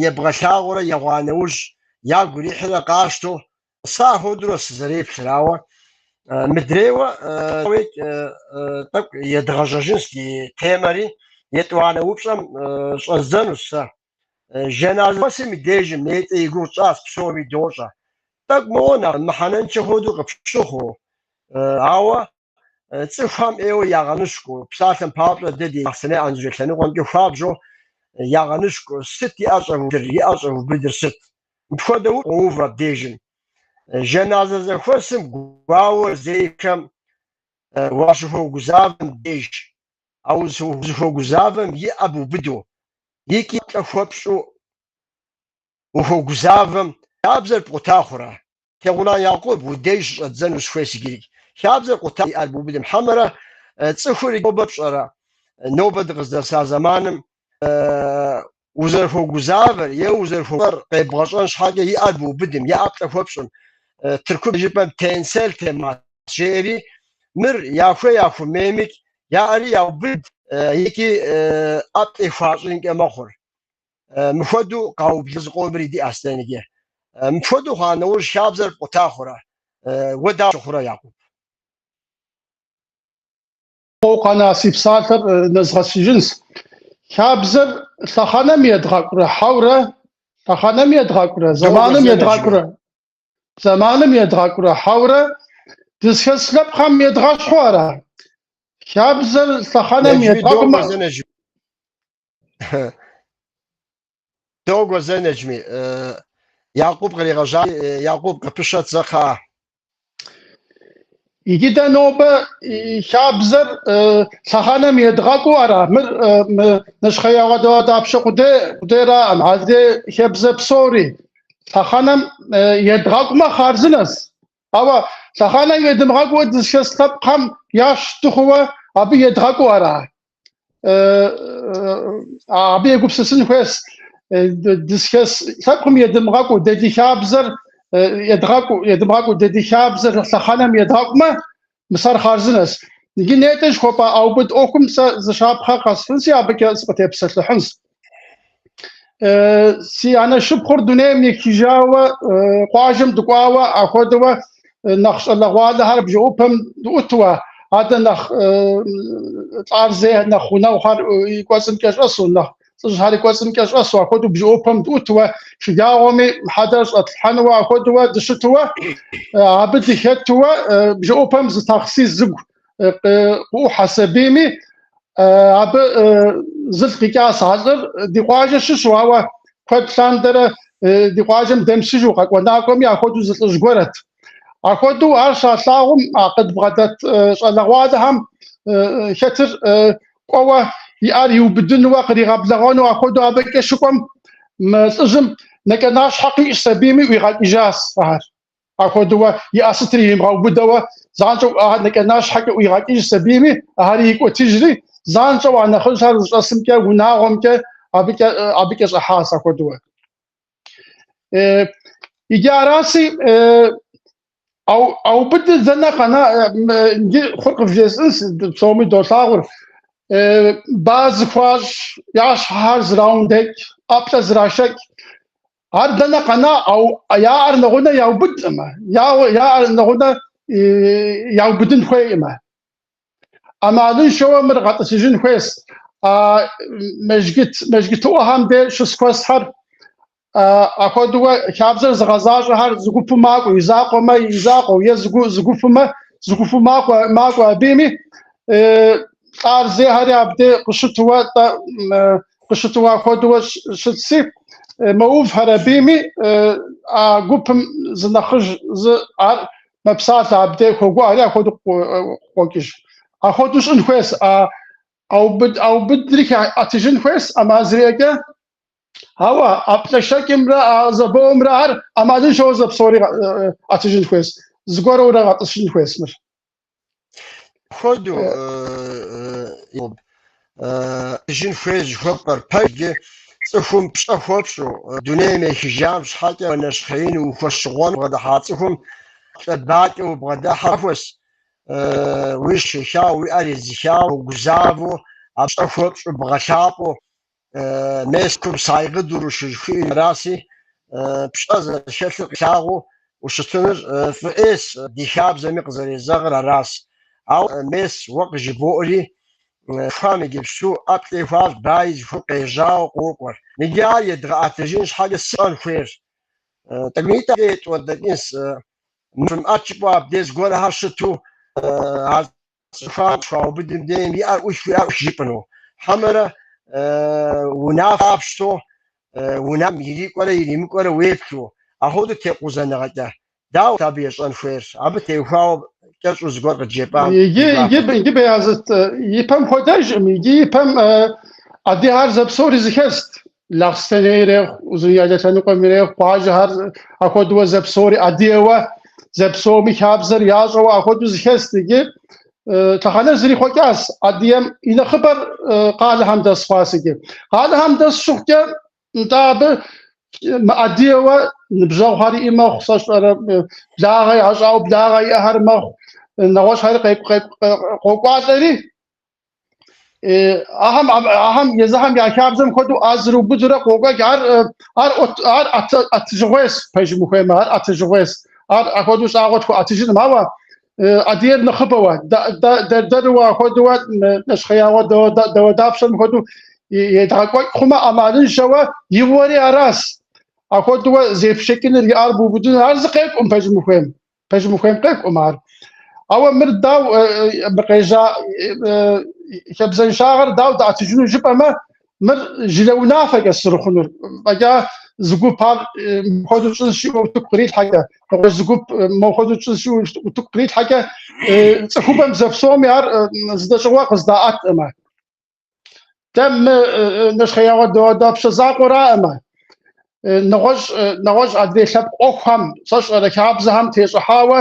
ебгъэлъагъуурэ егъуа нэужь, ягу ирихьрэ къащтэу, сэ ахуэдэурэ сызэреплъыр, ауэ мыдрейуэ тӏэкӏу едгъэжьэжынщ ди темэри, етӏуанэ упщӏэм щӏэздзэнущ сэ. Жэназы зэхуэсым и дежым нетӏэ и гугъу тщӏащ, псоми дощӏэ. Тӏэкӏу моуэ нэхъ мыхьэнэншэ хуэдэу къыпщыхъуу, ауэ цӏыхухэм ӏейуэ ягъэныщкӏуу, псалъэм папщӏэ, дэ ди Бахъсэней Анзорей лъэныкъуэмкӏэ хуабжьу ягъэныщкӏуу, сыт и ӏэр щӏэвубыдыр, и ӏэр щӏэвубыдыр сыт? Мыпхуэдэу къоув абдежым. Жэназы зэхуэсым гуауэр зейхэм уащыхуэгузавэм деж, а узыхуэгузавэм и ӏэ бубыду икӏи ӏэплӏэ хуэпщӏу ухуэгузавэм, хабзэр пкъута хъурэ? Тэгъулан Якъуб, уи деж щыщӏэддзэну сыхуейщ иджыри. Хабзэр къута и ӏэр бубыдым хьэмэрэ цӏыхур нобэ пщӏэрэ? Нобэ дыкъыздэса зэманым узэрыхуэгузавэр е узэрыхуэр къебгъэщӏэн щхьэкӏэ и ӏэр бубыдым, е ӏэплӏэ хуэпщӏым, Тыркум жыпӏэм тенсел темас жеӏэри, мыр яхуей яхумеймикӏ, я ӏэри яубыд икӏи ӏэплӏи хуащӏынкӏэ мэхъур. Мыхуэдэу къаублэ зыкъомри диӏэщ дэ иджы. Мыпхуэдэу хъуа нэужь хабзэр пкъута хъурэ? Уэ дауэ хъурэ, Якъуб? Къэна си псалъэр нэзгъэсыжынщ. Хабзэр лъэхъэнэм едгъэкӏурэ хьэурэ, лъэхъэнэм едгъэкӏурэ, зэманым едгъэкӏурэ, зэманым едгъэкӏурэ хьэурэ, дызхэс лъэпкъхэм едгъэщхьу ара? Хабзэр лъэхъэнэм едгъэкӏумэ... Догуэ зэ, Нэджми. Якъуб къригъэжьа, Якъуб къыпыщэт зэ кхъыӏэ. Иджы дэ нобэ хабзэр лъэхъэнэм едгъэкӏуу ара? Мыр мы нэщхъеягъуэ дауэдапщэ къудей къудейраӏым, адрей хабзэ псори лъэхъэнэм едгъэкӏумэ хъарзынэщ. Ауэ лъэхъэнэм едмыгъэкӏууэ дызыхэс лъэпкъхэм ящ дыхъууэ абы едгъэкӏуу ара? Абы егупсысын хуейщ. Дызыхэс лъэпкъым едмыгъэкӏуу, дэ ди хабзэр едгъэкӏуу, едмыгъэкӏуу, дэ ди хабзэр лъэхъэнэм едгъэкӏумэ, мис ар хъарзынэщ. Иджы нетӏэ жыхуэпӏа ӏэубыд ӏуэхум сэ зы щапхъэ къэсхьынси, абыкӏэ сыкъытепсэлъыхьынщ. Си анэ шыпхъур дунейм ехыжауэ, къуажэм дыкӏуауэ, ахуэдэуэ. Нэхъ щӏалэгъуалэхэр бжэӏупэм дыӏутуэ, адэ нэхъ лӏар зей нэхъ гъунэгъухэр и кӏуэцӏымкӏэ щӏэсу, нэхъ лӏыжьхэр и кӏуэцӏымкӏэ щӏэсу, апхуэдэу бжэӏупэм дыӏутуэ, шыджагъуэми хьэдэр щӏэтлъхьэнуэ апхуэдэуэ дыщытуэ, абы дыхэтуэ бжэӏупэм зы такси зыгу къыӏухьэс абийми, абы зылӏ къикӏащ а лӏыр ди къуажэ щыщу, ауэ куэд лъандэрэ ди къуажэм дэмысыжу къэкӏуэ-накӏуэми апхуэдэу зы лӏыжь гуэрэт. Апхуэдэу ар щалъагъум а къыдбгъэдэт щӏалэгъуалэхэм хэтыр кӏуэуэ и ӏэр иубыдынуэ къригъэблэгъэну апхуэдэу абыкӏэ щыкӏуэм мы лӏыжьым нэкӏэ-нащхьэ къищӏщ абийми ӏуигъэкӏыжащ ахэр. Апхуэдэуэ и ӏэ сытыр иримыгъэубыдэуэ занщӏэу ахэр нэкӏэ-нащхьэкӏэ ӏуигъэкӏыжщ абийми, ахэри икӏуэтыжри, занщӏэу а нэхъыжьхэр зыщӏэсымкӏэ, унагъуэмкӏэ абыкӏэ абыкӏэ щӏыхьащ апхуэдэуэ. Иджы араси, ӏэубыдыр дэнэ къэна, иджы хъур къывжесӏынщ, псоми долъагъур. Ба зыхуащӏ, я щхьэхэр зраундэкӏ, ӏэплӏэ зрашэкӏ. Ар дэнэ къэна, я ӏэр нэгъунэ яубыдӏымэ, я ӏэр нэгъунэ яубыдын хуейӏымэ. ӏэмалыншэуэ мыр гъэтӏысыжын хуейщ. А мэжгыт, мэжгытыӏуэхэм де щыс куэсхэр апхуэдэуэ хабзэр зыгъэзащӏэхэр зы гупу макӏуэ, и закъуэмэ и закъуэу, е зы гупумэ зы гупу макӏуэ, макӏуэ абыми, лӏар зейхэри абдей къыщытуэ, тӏэ, къыщытуэ апхуэдэуэ щытси, мэувхэр абыми, а гупым зы нэхъыжь зы ар мэпсалъэ абдей хуогуӏэри апхуэдэу къокӏыж. Апхуэдэу щӏын хуейщ, а ӏэубыд, ӏэубыдри ӏэтыжын хуейщ ӏэмал зэриӏэкӏэ. Ауэ ӏэплӏэшэкӏымрэ а зэбэумрэ ар ӏэмалыншэу зэпсори ӏэтыжын хуейщ. Зыгуэрурэ гъэтӏысыжын хуейщ мыр. Апхуэдэу ӏэтыжын хуейщ жыхуэпӏэр пэж цӏыхум пщӏэ хуэпщӏу, дунейм ехыжам щхьэкӏэ нэщхъеину ухуэщыгъуэну бгъэдыхьа цӏыхум ӏэплӏэ-бакӏэ убгъэдыхьэ хуэс, уи щехауэ, уи ӏэр едзыхауэ, гузавэу, а пщӏэ хуэпщӏу, бгъэлъапӏэу, мес кум saygı duruşu жыхуиӏэр араси, пщӏэ зэрыхэлъыр къилъагъуу ущытыныр фӏы ӏейщ, ди хабзэми къызэрезэгъыр аращ. Ауэ мес уэ къыжыбоӏэри, цӏыхухэм иджыпсту ӏэплӏи хуащӏ, баи зыхуэу къежьауэ къокӏуэр. Иджы ар едгъэӏэтыжын щхьэкӏэ сыт щӏэн хуейр? Тӏэкӏунитӏэ етӏуэнтӏэкӏынщ, фымыӏэт жыпӏэу абдей зыгуэрхэр щыту, ар цӏыхухэм щхуаубыдым дейм и ӏэр ӏух, уи ӏэр ӏух жыпӏэну. Хьэмэрэ унафэ къапщтэу, унэм ирикӏуэрэ иримыкӏуэрэ уеплъу, апхуэдэу текъузэныгъэкӏэ. Дауэт абы ещӏэн хуейр? Абы теухуауэ кӏэщӏу зыгуэр къыджепӏам Иджы, ди иджы, гуапэт. иджы Беязыт, ипэм хуэдэжкъым, иджы ипэм адыгэхэр зэпсори зыхэст. Лахъстэней ирехъу, Узуняйлэ лъэныкъуэм ирехъу, къуажэхэр апхуэдэуэ зэпсори адыгэуэ, зэпсоми хабзэр ящӏэуэ апхуэдэу зыхэст. Иджы лъэхъэнэр зрихъуэкӏащ, адыгэм и нэхъыбэр къалэхэм дэс хъуащ иджы. Къалэхэм дэс щыхъукӏэ, нтӏэ абы мыадыгэуэ ныбжьэгъухэр иӏэ мэхъу, сэ сщӏэрэ, благъэ ящӏауэ благъэ иӏэхэр мэхъу, нэгъуэщӏхэри къокӏуалӏэри, Ахэм, ахэм езыхэм я хабзэм хуэдэу ар зэрыубыдурэ къокӏуэкӏ, ар, ар, ар ӏэтыжыгъуейщ, пэжым ухуеймэ, ар ӏэтыжыгъуейщ. Ар апхуэдэу щӏагъуэ тхуэӏэтыжынкъым, ауэ адыгэр нэхъыбэуэ, дэр-дэрууэ апхуэдэуэ нэщхъеягъуэ дауэдапщэм хуэдэу едгъэкӏуэкӏ хъумэ ӏэмалыншэуэ игъуэри аращ. Апхуэдэуэ зепшэкӏыныр, и ӏэр бубыдыныр, ар зы къекӏукъым пэжым ухуейм. Пэжым ухуейм къекӏукъым ар. Ауэ мыр дау мы къежьа хабзэншагъэр дау дыӏэтыжыну жыпӏэмэ, мыр жылэ унафэкӏэщ зэрыхъунур. Фӏэкӏа зы гуп ар мыпхуэдэу тщӏынщ жиӏэу утыку кърилъхьэкӏэ, нэгъуэщӏ зы гуп мопхуэдэу тщӏынщ жиӏэу утыку кърилъхьэкӏэ, цӏыхубэм зэпсоми ар зыдэщӏыгъуэ къыздаӏэткъымэ. Дэ мы нэщхъеягъуэ дауэдапщэ закъуэраӏымэ, нэгъуэщӏ, нэгъуэщӏ адрей лъэпкъ ӏуэхухэм, сэ сщӏэрэ хабзэхэм тещӏыхьауэ,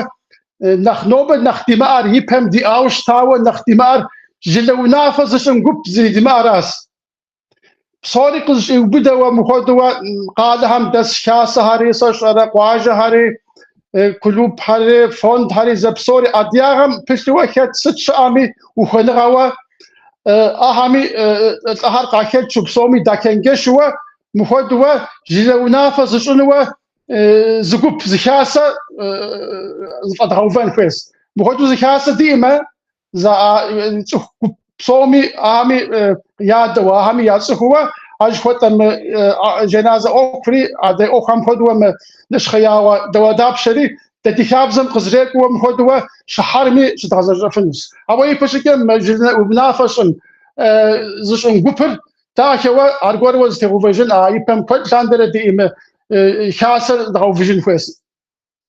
нэхъ нобэ нэхъ димыӏэр, ипэм диӏауэ щытауэ нэхъ димыӏэр жылэ унафэ зыщӏын гуп зэрыдимыӏэращ. Псори къызыщӏиубыдэуэ мыхуэдэуэ къалэхэм дэс хасэхэри, сэ сщӏэрэ къуажэхэри, клубхэри, фондхэри зэпсори адыгагъэм пылъыуэ хэт сыт щыӏэми ухуэныгъэуэ ахэми лӏыхэр къахэтшу псоми дачэнджэщыуэ мыхуэдууэ жылэ унафэ зыщӏынуэ. Зы гуп, зы хасэ зэфӏэдгъэувэн хуейщ. Мыхуэдэу зы хасэ диӏэмэ, цӏыху гуп псоми ахэми ядэу, ахэми яцӏыхууэ, а жыхуэтӏэ мы жэназэ ӏуэхури, адрей ӏуэхухэм хуэдэуэ мы нэщхъеягъуэ дауэдапщэри дэ ди хабзэм къызэрекӏууэ мыхуэдэуэ щыхьэрми щыдгъэзэщӏэфынущ. Ауэ ипэ щӏыкӏэ мы унафэ щӏын зыщӏын гупыр дахэуэ аргуэру зытегъэувэжын, а ипэм куэд лъандэрэ диӏэ мы хасэр дгъэувыжын хуейщ.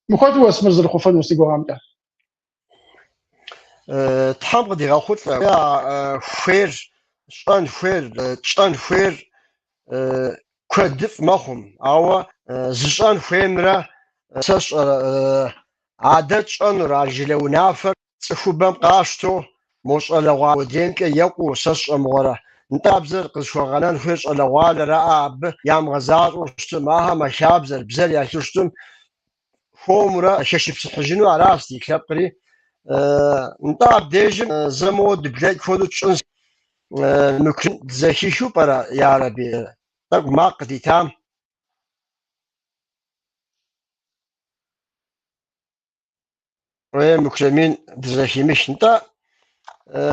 Мыхуэдэуэщ мыр зэрыхъуфынур си гугъэмкӏэ. Тхьэм къыдигъэхъулӏэ хуейр, щӏэн хуейр, тщӏэн хуейр куэдыфӏ мэхъум, ауэ зыщӏэн хуеймрэ сэ сщӏэрэ адэ тщӏэнур, а жылэ унафэр цӏыхубэм къащтэу мо щӏалэгъуалэ модреймкӏэ екӏуу сэ сщӏэмыгъуэрэ. Нтӏэ хабзэр къызыхуэгъэнэн хуейр щӏалэгъуалэраӏэ, абы ямыгъэзащӏэу щытым, ахэм а хабзэр, бзэр ялъу щытым, хуэмурэ хэшыпсыхьыжыну аращ ди лъэпкъри. Нтӏэ абдежым зэ моуэ дыблэкӏ хуэдэу тщӏынщ. Мыкрин дызэхихыу пӏэрэ, ярэби? Тӏэкӏу макъ къыдитам. Е, Мукремин дызэхимых. Нтӏэ,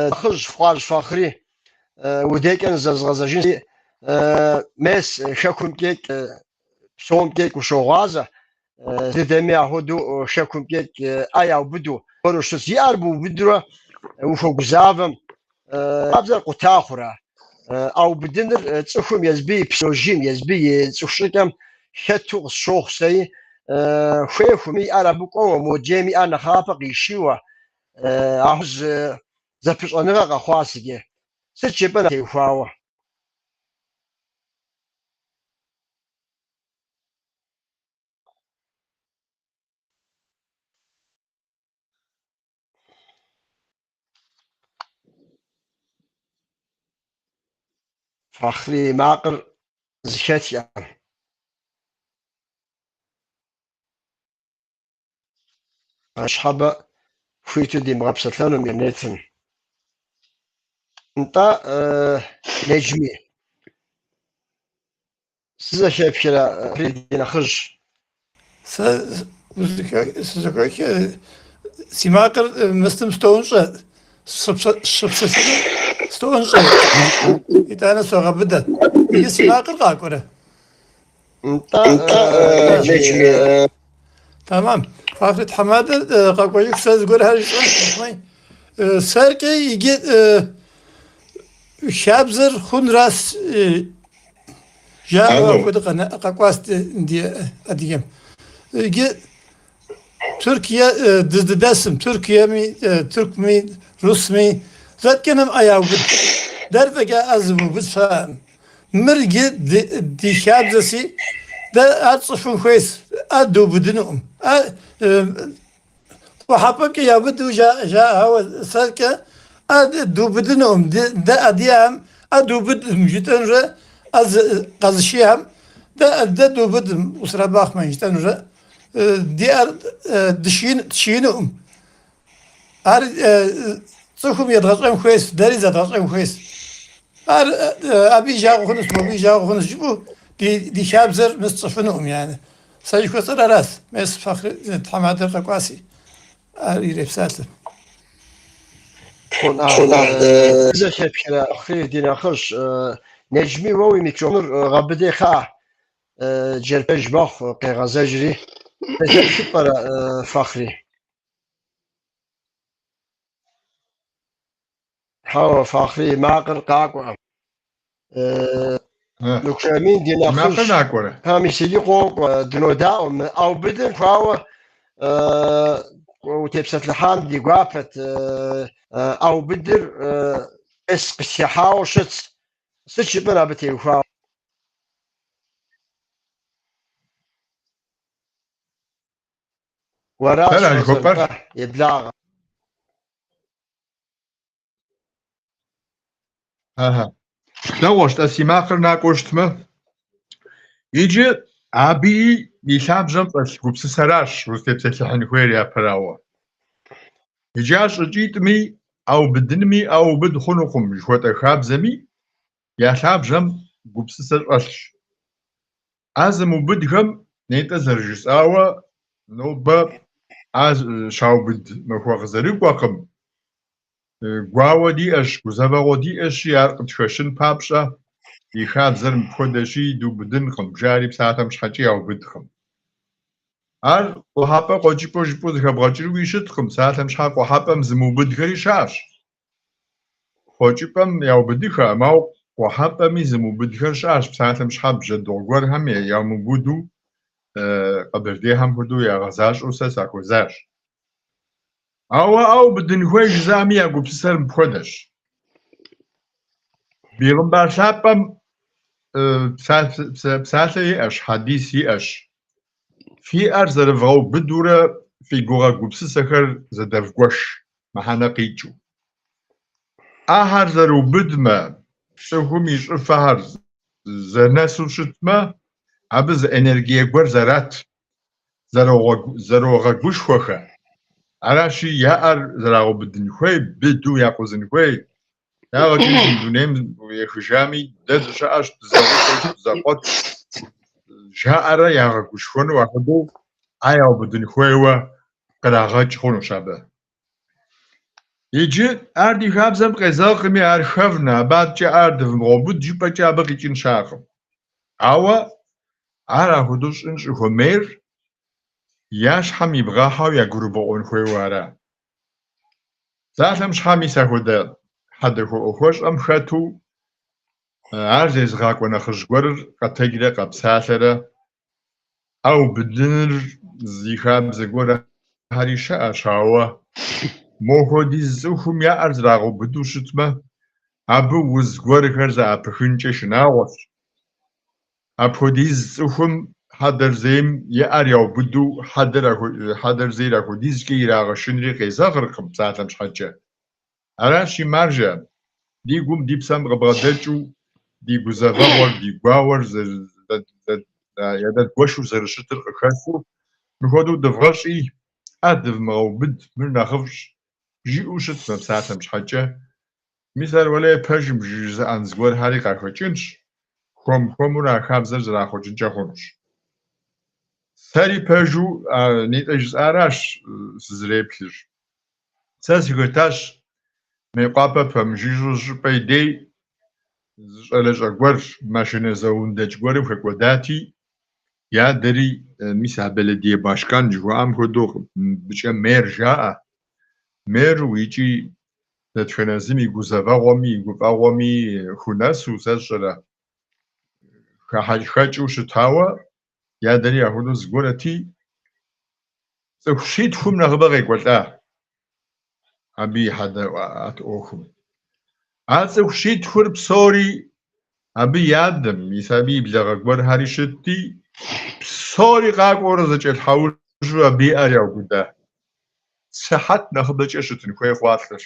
нэхъыжь Хъуажь Фахъри, удекӏэ нызэзгъэзэжынси, мес хэкумкӏэ псомкӏэ ущогъуазэ, дыдэми ахуэдэу хэкумкӏэ ӏэ яубыду, гуэру щытщ. И ӏэр быубыдурэ ухуэгузавэм, хабзэр къута хъурэ? ӏэубыдыныр цӏыхум езбы и псиологием, езбы и цӏыху щӏыкӏэм хэту къысщохъу сэи. Хуей хуэмей и ӏэр абы кӏуэуэ, модрейм и ӏэр нэхъапэ къишийуэ, ахуэдэу зы зэпыщӏэныгъэ къэхъуащ иджы. Сыт жыпӏэн теухуауэ? Фахъри и макъыр зэхэтхӏэм. Щхьэбэ хуиту димыгъэпсэлъэну интернетым. Нтӏэ, Неджми, сызэхэпхрэ ди нэхъыжь? Сэ сызэхэх, си макъыр мыстым стоунщӏэ, щыпсэлъыну стоунщӏэ, итӏанэ согъэбыдэ. Иджы си макъыр къакӏуэрэ? Нтӏэ, Неджми. Тэмэм. Фахъри тхьэмадэр къэкӏуэжыху сэ зыгуэрхэр жысӏэнщ. Сэркӏэ иджы хабзэр хъунрас жаӏэу апхуэдэ къэкӏуащ ди адыгэм. Иджы Türkiye дыздэдэсым, Türkiyeми, Тыркуми, Русми зэткӏэным ӏэ яубыд. Дэр фӏэкӏа ӏэ зымыубыд щыӏэкъым. Мыр иджы ди хабзэси, дэ ар тщӏыфын хуейщ, ӏэ дыубыдынукъым. ӏэ къухьэпӏэмкӏэ яубыду жаӏэ, ауэ сэркӏэ ӏэ дыубыдынукъым. Дэ адыгэхэм ӏэ дыубыдым жытӏэнурэ ӏэ къэзышийхэм дэ дыубыдым kusura bakmayın жытӏэнурэ ди ӏэр тшиинукъым. Ар цӏыхум едгъэщӏэн хуейщ, дэри зэдгъэщӏэн хуейщ. Ар абы и жагъуэ хъунущ, мобы и жагъуэ хъунущ жыпӏэу ди хабзэр мыс тщӏыфынукъым, яни. Сэ жыхуэсӏэр аращ. Мес Фахъри тхьэмадэр къэкӏуаси, ар ирепсалъэ. Зэхэпхрэ, Фахъри ди нэхъыжь, Неджми уэ уи микрофоныр гъэбыди кхъыӏэ, джэрпэж мэхъу, къегъэзэжри. Зэхэпхыу пӏэрэ, Фахъри? Хьэуэ, Фахъри и макъыр къакӏуэкъым. Мукремин ди Макъыр нэхъыжь. накӏуэрэ? А, мис иджы къокӏуэ, дынодаӏуэ. Мы ӏэубыдым хуауэ утепсэлъыхьам ди гуапэт. ӏэубыдыр мес къытхыхьауэ щытщ. Сыт жыпӏэн абы теухуауэ? Уэращ Дэра жыхуэпӏэр? щӏэзэртӏэ, еблагъэ. Аха. Дэгъуэщ-тӏэ, си макъыр накӏуэу щытмэ. Иджы абыи и лъабжьэм щӏэлъ гупсысэращ узытепсэлъыхьын хуейр япэрауэ. Иджы а щӏыкӏитӏми, ӏэубыдынми, ӏэубыд хъунукъым жыхуэтӏэ хабзэми я лъабжьэм гупсысэ щӏэлъщ. ӏэ зымыубыдхэм Нетӏэ зэрыжысӏауэ, нобэ ӏэ щаубыд махуэ къызэрыкӏуэкъым. Гуауэ диӏэщ, гузэвэгъуэ диӏэщи, ар къытхэщын папщӏэ, ди хабзэр мыпхуэдэщи, дыубыдынкъым, жари псалъэм щхьэкӏи яубыдкъым. Ар къухьэпӏэ къуэкӏыпӏэу жыпӏэу зэхэбгъэкӏынуи щыткъым, псалъэм щхьэ къухьэпӏэм зымыубыдхэри щыӏэщ. Къуэкӏыпӏэм яубыдыххэкъым, ауэ къухьэпӏэми зымыубыдхэр щыӏэщ, псалъэм щхьэ бжьэдыгъу гуэрхэм ямыубыду къэбэрдейхэм хуэдэу ягъэзащӏэу сэ сахуэзащ. Ауэ ӏэ убыдын хуей жызыӏэми я гупсысэр мыпхуэдэщ. Бегъымбар лъапӏэм псалъэ иӏэщ, хьэдис иӏэщ. Фи ӏэр зэрывгъэубыдурэ фи гугъэ гупсысэхэр зэдэвгуэш, мыхьэнэ къикӏыу. ӏэхэр зэрыубыдмэ, цӏыхум и щӏыфэхэр зэнэсу щытмэ, абы зы энергие гуэр зэрат, зэрогъэгушхуэхэ. Аращи, я ӏэр зэрагъэубыдын хуей, быдэу якъузын хуей. Ягъэ кӏынкъым дунейм ехыжами, дэ дыщыӏэщ, дызэгъусэщ, дызэкъуэтщ, жаӏэрэ ягъэгушхуэну апхуэдэу ӏэ яубыдын хуейуэ кърагъэкӏ хъунущ абы. Иджы ар ди хабзэм къезэгъкъыми, ар хэвнэ, абы адэкӏэ ӏэр дывмыгъэубыд жыпӏэкӏэ абы къикӏын щыӏэкъым. Ауэ ар апхуэдэу щӏын щӏыхуэмейр я щхьэм ибгъэхьэу ягурыбгъэӏуэн хуейуэ ара? Псалъэм щхьэ мис апхуэдэ хьэдэ хуэӏуэхуэщӏэм хэту ар зезыгъакӏуэ нэхъыжь гуэрыр къэтэджрэ къэпсалъэрэ ӏэ убыдыныр зи хабзэ гуэрхэри щыӏэщ, ауэ мохуэдиз цӏыхум я ӏэр зэрагъэубыду щытмэ, абы уз гуэрхэр зэӏэпыхынкӏэ шынагъуэщ. Апхуэдиз цӏыхум хьэдэр зейм и ӏэр яубыду хьэдэр зейр апхуэдизкӏэ ирагъэшынри къезэгъыркъым псалъэм щхьэкӏэ. Аращи, маржэ, ди гум, ди псэм къыбгъэдэкӏыу, ди гузэвэгъуэр, ди гуауэр ядэдгуэшу зэрыщытыр къыхэщу, мыхуэдэу дывгъэщӏи, ӏэ дывмыгъэубыд, мыр нэхъыфӏщ, жиӏэу щытмэ псалъэм щхьэкӏэ, мис ар уэлэхьи пэжым жызыӏэн зыгуэрхэри къахэкӏынщ, хуэм-хуэмурэ а хабзэр зэрахъуэкӏынкӏэ хъунущ. Сэри пэжу нетӏэ жысӏаращ сызэреплъыр. Сэ сыхэтащ Мейкъуапэ пэмыжыжьэу зыщӏыпӏэ и дей зы щӏалэщӏэ гуэр машинэ зэундэкӏ гуэрым хэкӏуэдати, и адэри мис а belediye başkan жыхуаӏэм хуэдэу мыбыкӏэ мэр жаӏэ. Мэру икӏи дэтхэнэ зым и гузэвэгъуэми и гуфӏэгъуэми хунэсу, сэ сщӏэрэ, хэкӏыу щытауэ, и адэри апхуэдэу зыгуэрэти, цӏыху щитхум нэхъыбэ къекӏуэлӏа абы и хьэдэ ӏэт ӏуэхум. А цӏыху щитхур псори абы и адэм, мис абы и благъэ гуэрхэри щытти, псори къакӏуэурэ зэкӏэлъхьэужьу абы и ӏэр яубыда. Сыхьэт нэхъыбэкӏэ щытын хуей хъуа лӏыр,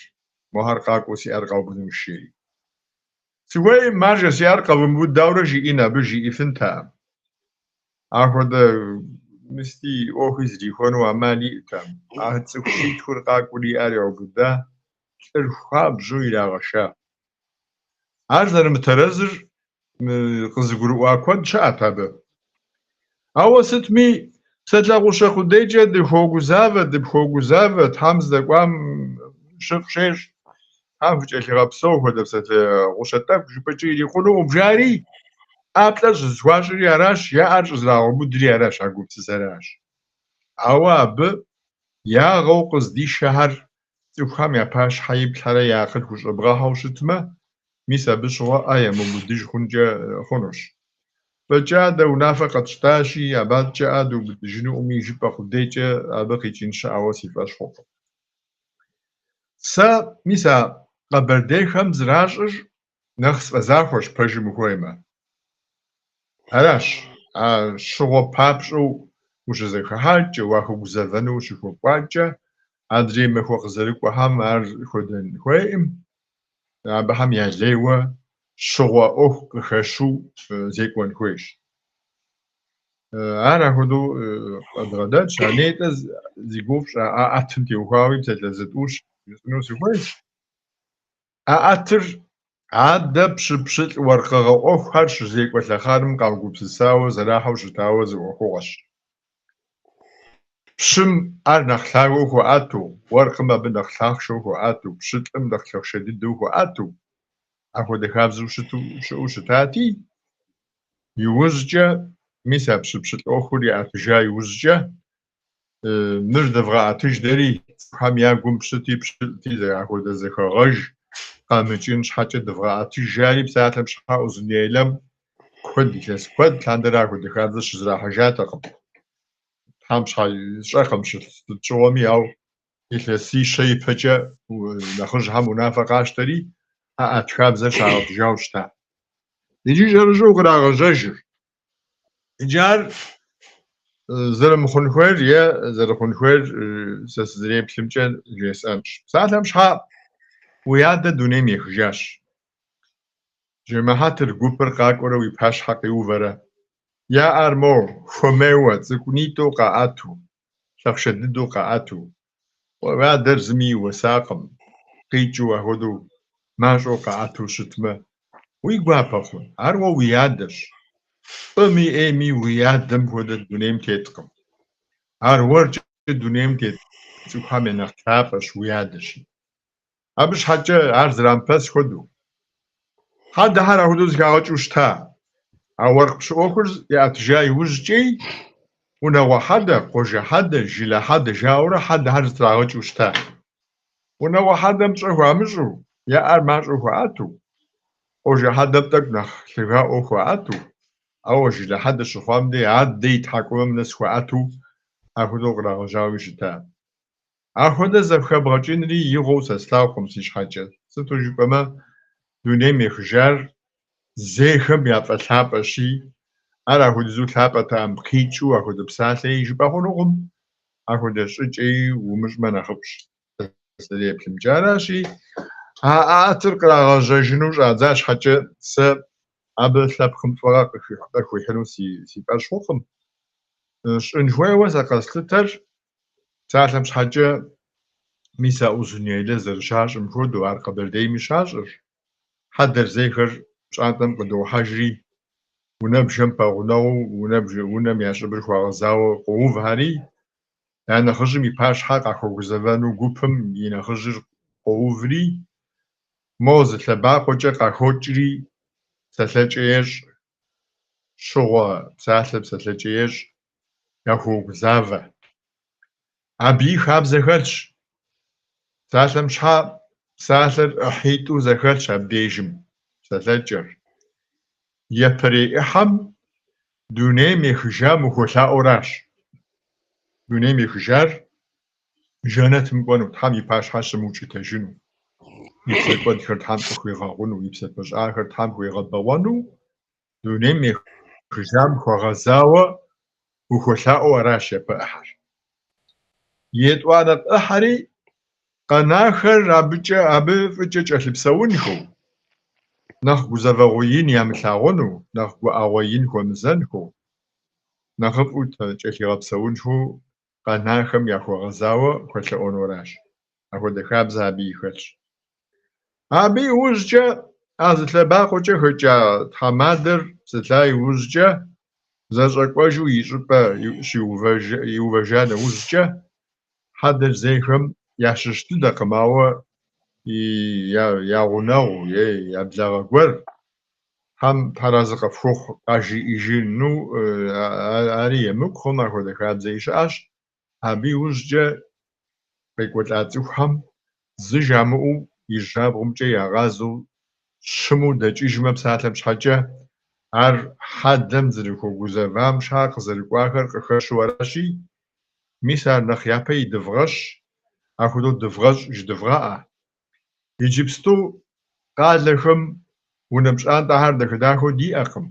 мохэр къакӏуэу си ӏэр къаубыдынущ, жери. Сыхуейм, маржэ, си ӏэр къэвмыубыд дауэрэ жиӏэн, абы жиӏэфынтэкъым. Ахуэдэ мысти ӏуэхуи зрихуэну ӏэмал иӏэтэкъым. А цӏыху щитхур къакӏуэри и ӏэр яубыда, лӏыр хуабжьу ирагъэша. Ар зэрымытэрэзыр къызыгурыӏуа куэд щыӏэт абы. Ауэ сытми, псалъэ гъущэ къудейкӏэ дыхуогузавэ, дыпхуогузавэ, Тхьэм здэкӏуам щыфӏ щещӏ, Тхьэм фыкӏэлъигъэпсэу хуэдэ псалъэ гъущэ тӏэкӏу жыпӏэкӏэ ирикъунукъым жари, ӏэплӏэ щӏызыхуащӏри аращ, я ӏэр щӏызэрагъэубыдри аращ, а гупсысэращ. Ауэ абы ягъэу къыздишэхэр цӏыхухэм я пащхьэ иплъхьэрэ я акъыл хущӏэбгъэхьэу щытмэ, мис абы щыгъуэ ӏэ ямыубыдыж хъункӏэ хъунущ. Фӏэкӏа дэ унафэ къэтщтащи, абы адэкӏэ ӏэ дыубыдыжынукъыми жыпӏэ къудейкӏэ абы къикӏын щыӏэуэ си фӏэщ хъукъым. Сэ мис а къэбэрдейхэм зращӏыр нэхъ сфӏэзахуэщ пэжым ухуеймэ. Аращ, а щыгъуэ папщӏэу ущызэхыхьакӏэ, уахуэгузэвэну ущыхуэкӏуакӏэ, адрей махуэ къызэрыкӏуэхэм ар хуэдэн хуейкъым, абыхэм я лейуэ щыгъуэ ӏуэху къыхэщу зекӏуэн хуейщ. Ар апхуэдэу къэдгъэдэтщ. А нетӏэ зи гугъу пщӏа ӏэ ӏэтым теухуауи псалъэ зытӏущ жысӏэну сыхуейщ. ӏэ ӏэтыр адэ пщы-пщылӏ уэркъыгъэ ӏуэхухэр щызекӏуэ лъэхъаным къаугупсысауэ зэрахьэу щытауэ зы ӏуэхугъуэщ. Пщым ар нэхъ лъагэу хуаӏэту, уэркъым абы нэхъ лъахъшэу хуаӏэту, пщылӏым нэхъ лъахъшэ дыдэу хуаӏэту, апхуэдэ хабзэу щыту щыӏэу щытати, иужькӏэ, мис а пщы-пщылӏ ӏуэхур яӏэтыжа иужькӏэ, мыр дывгъэӏэтыж дэри, цӏыхухэм я гум пщыти пщылӏти апхуэдэ зэхэгъэж къэмыкӏын щхьэкӏэ дывгъэӏэтыж жари, псалъэм щхьэ Узуняйлэм куэд, илъэс куэд лъандэрэ апхуэдэ хабзэ щызэрахьэжатэкъым. Тхьэм щхьэ сщӏэкъым сыт щыгъуэми, ауэ илъэсищэ ипэкӏэ нэхъыжьхэм унафэ къащтэри, ӏэӏэт хабзэр щагъэтыжауэ щыта. Иджы щӏэрыщӏэу кърагъэжьэжыр. Иджы ар зэрымыхъун хуейр е зэрыхъун хуейр сэ сызэреплъымкӏэ жесӏэнщ. Псалъэм щхьэ уи адэ дунейм ехыжащ. Жэмыхьэтыр гупыр къакӏуэрэ уи пащхьэ къиувэрэ, я ӏэр мо хуэмейуэ цӏыкӏунитӏу къаӏэту, лъахъшэ дыдэу къаӏэту. Уи адэр зыми и уэсакъым, къикӏыу апхуэдэу мащӏэу къаӏэту щытмэ, уи гуапэ хъун? Ар уэ уи адэщ. Фӏыми ӏейми уи адэм хуэдэ дунейм теткъым. Ар уэркӏэ дунейм тет цӏыхухэм я нэхъ лъапӏэщ уи адэщи. Абы щхьэкӏэ ар зэрамыпэс хуэдэу. Хьэдэхэр апхуэдэу зэхагъэкӏыу щыта. А уэркъ пщы ӏуэхур яӏэтыжа иужькӏи, унагъуэ хьэдэ, къуажэ хьэдэ, жылэ хьэдэ жаӏэурэ хьэдэхэр зэтрагъэкӏыу щыта. Унагъуэ хьэдэм пщӏэ хуамыщӏу, я ӏэр мащӏэу хуаӏэту, къуажэ хьэдэм тӏэкӏу нэхъ лъагаӏуэу хуаӏэту, ауэ жылэ хьэдэ щыхъуам дей адэ и тхьэкӏумэм нэс хуаӏэту апхуэдэу кърагъэжьауи щыта. Апхуэдэ зэхэбгъэкӏынри игъуэу сэ слъагъукъым си щхьэкӏэ, сыту жыпӏэмэ, дунейм ехыжар зейхэм яфӏэлъапӏэщи, ар апхуэдизу лъапӏэтэкъым къикӏыу апхуэдэ псалъэи жыпӏэ хъунукъым, апхуэдэ щӏыкӏэи умыщӏмэ нэхъыфӏщ, сэ сызэреплъымкӏэ. Аращи, а ӏэӏэтыр кърагъэжьэжыну щӏадза щхьэкӏэ сэ абы лъэпкъым фӏыгъэ къыхуихьыну си фӏэщ хъукъым. Щӏын хуейуэ сэ къэслъытэр Псалъэм щхьэкӏэ, мис а Узуняйлэ зэрыщащӏым хуэдэу, ар Къэбэрдейми щащӏыр, хьэдэр зейхэр пщӏантӏэм къыдохьэжри, унэбжэм пэгъунэгъуу унэм я щӏыбыр хуагъэзауэ къоувхэри, я нэхъыжьым и пащхьэ къахуэгузэвэну гупым и нэхъыжьыр къоуври, мо зы лъэбакъуэкӏэ къахокӏри псэлъэкӏэ ещӏ, щыгъуэ псалъэ псэлъэкӏэ ещӏ, яхуогузавэ. Абыи хабзэ хэлъщ. Псалъэм щхьа, псалъэр ӏыхьитӏу зэхэлъщ абдежым, псэлъэкӏэр. Япэрей ӏыхьэм дунейм ехыжам ухуэлъаӏуэращ. Дунейм ехыжар жэнэтым кӏуэну, Тхьэм и пащхьэ щымыукӏытэжыну, и псэкӏуэдхэр Тхьэм къыхуигъэгъуну, и псапэщӏахэр Тхьэм хуигъэбэгъуэну, дунейм ехыжам хуэгъэзауэ ухуэлъаӏуэу аращ япэ ӏыхьэр. Етӏуанэ ӏыхьэри къэнахэр абыкӏэ абы фӏыкӏэ кӏэлъыпсэунхэу, нэхъ гузэвэгъуэ ин ямылъагъуну, нэхъ гуӏэгъуэ ин хуэмызэнхэу, нэхъыфӏу кӏэлъигъэпсэунхэу къэнахэм яхуэгъэзауэ хуэлъэӏуэну аращ. Апхуэдэ хабзэ абыи хэлъщ. Абы иужькӏэ а зы лъэбакъуэкӏэ хэкӏа тхьэмадэр псэлъа иужькӏэ зэщӏэкӏуэжу и щӏыпӏэ иувэжа нэужькӏэ хьэдэр зейхэм ящыщ дыдэкъым, ауэ я гъунэгъу е я благъэ гуэр Тхьэм тхьэразэ къыфхухъу къажриӏэжыну ари емыкӏукъым, апхуэдэ хабзэи щыӏэщ. Абы иужькӏэ къекӏуэлӏа цӏыхухэм зы жамыӏэу ижьрабгъумкӏэ ягъазэу щыму дэкӏыжмэ псалъэм щхьэкӏэ, ар хьэдэм зэрыхуэгузэвам щхьа къызэрыкӏуахэр къыхэщу аращи, мис ар нэхъ япэ идывгъэщ, апхуэдэу дывгъэщӏ жыдывгъэӏэ. Иджыпсту къалэхэм унэ пщӏантӏэхэр дахэ-дахэу диӏэкъым,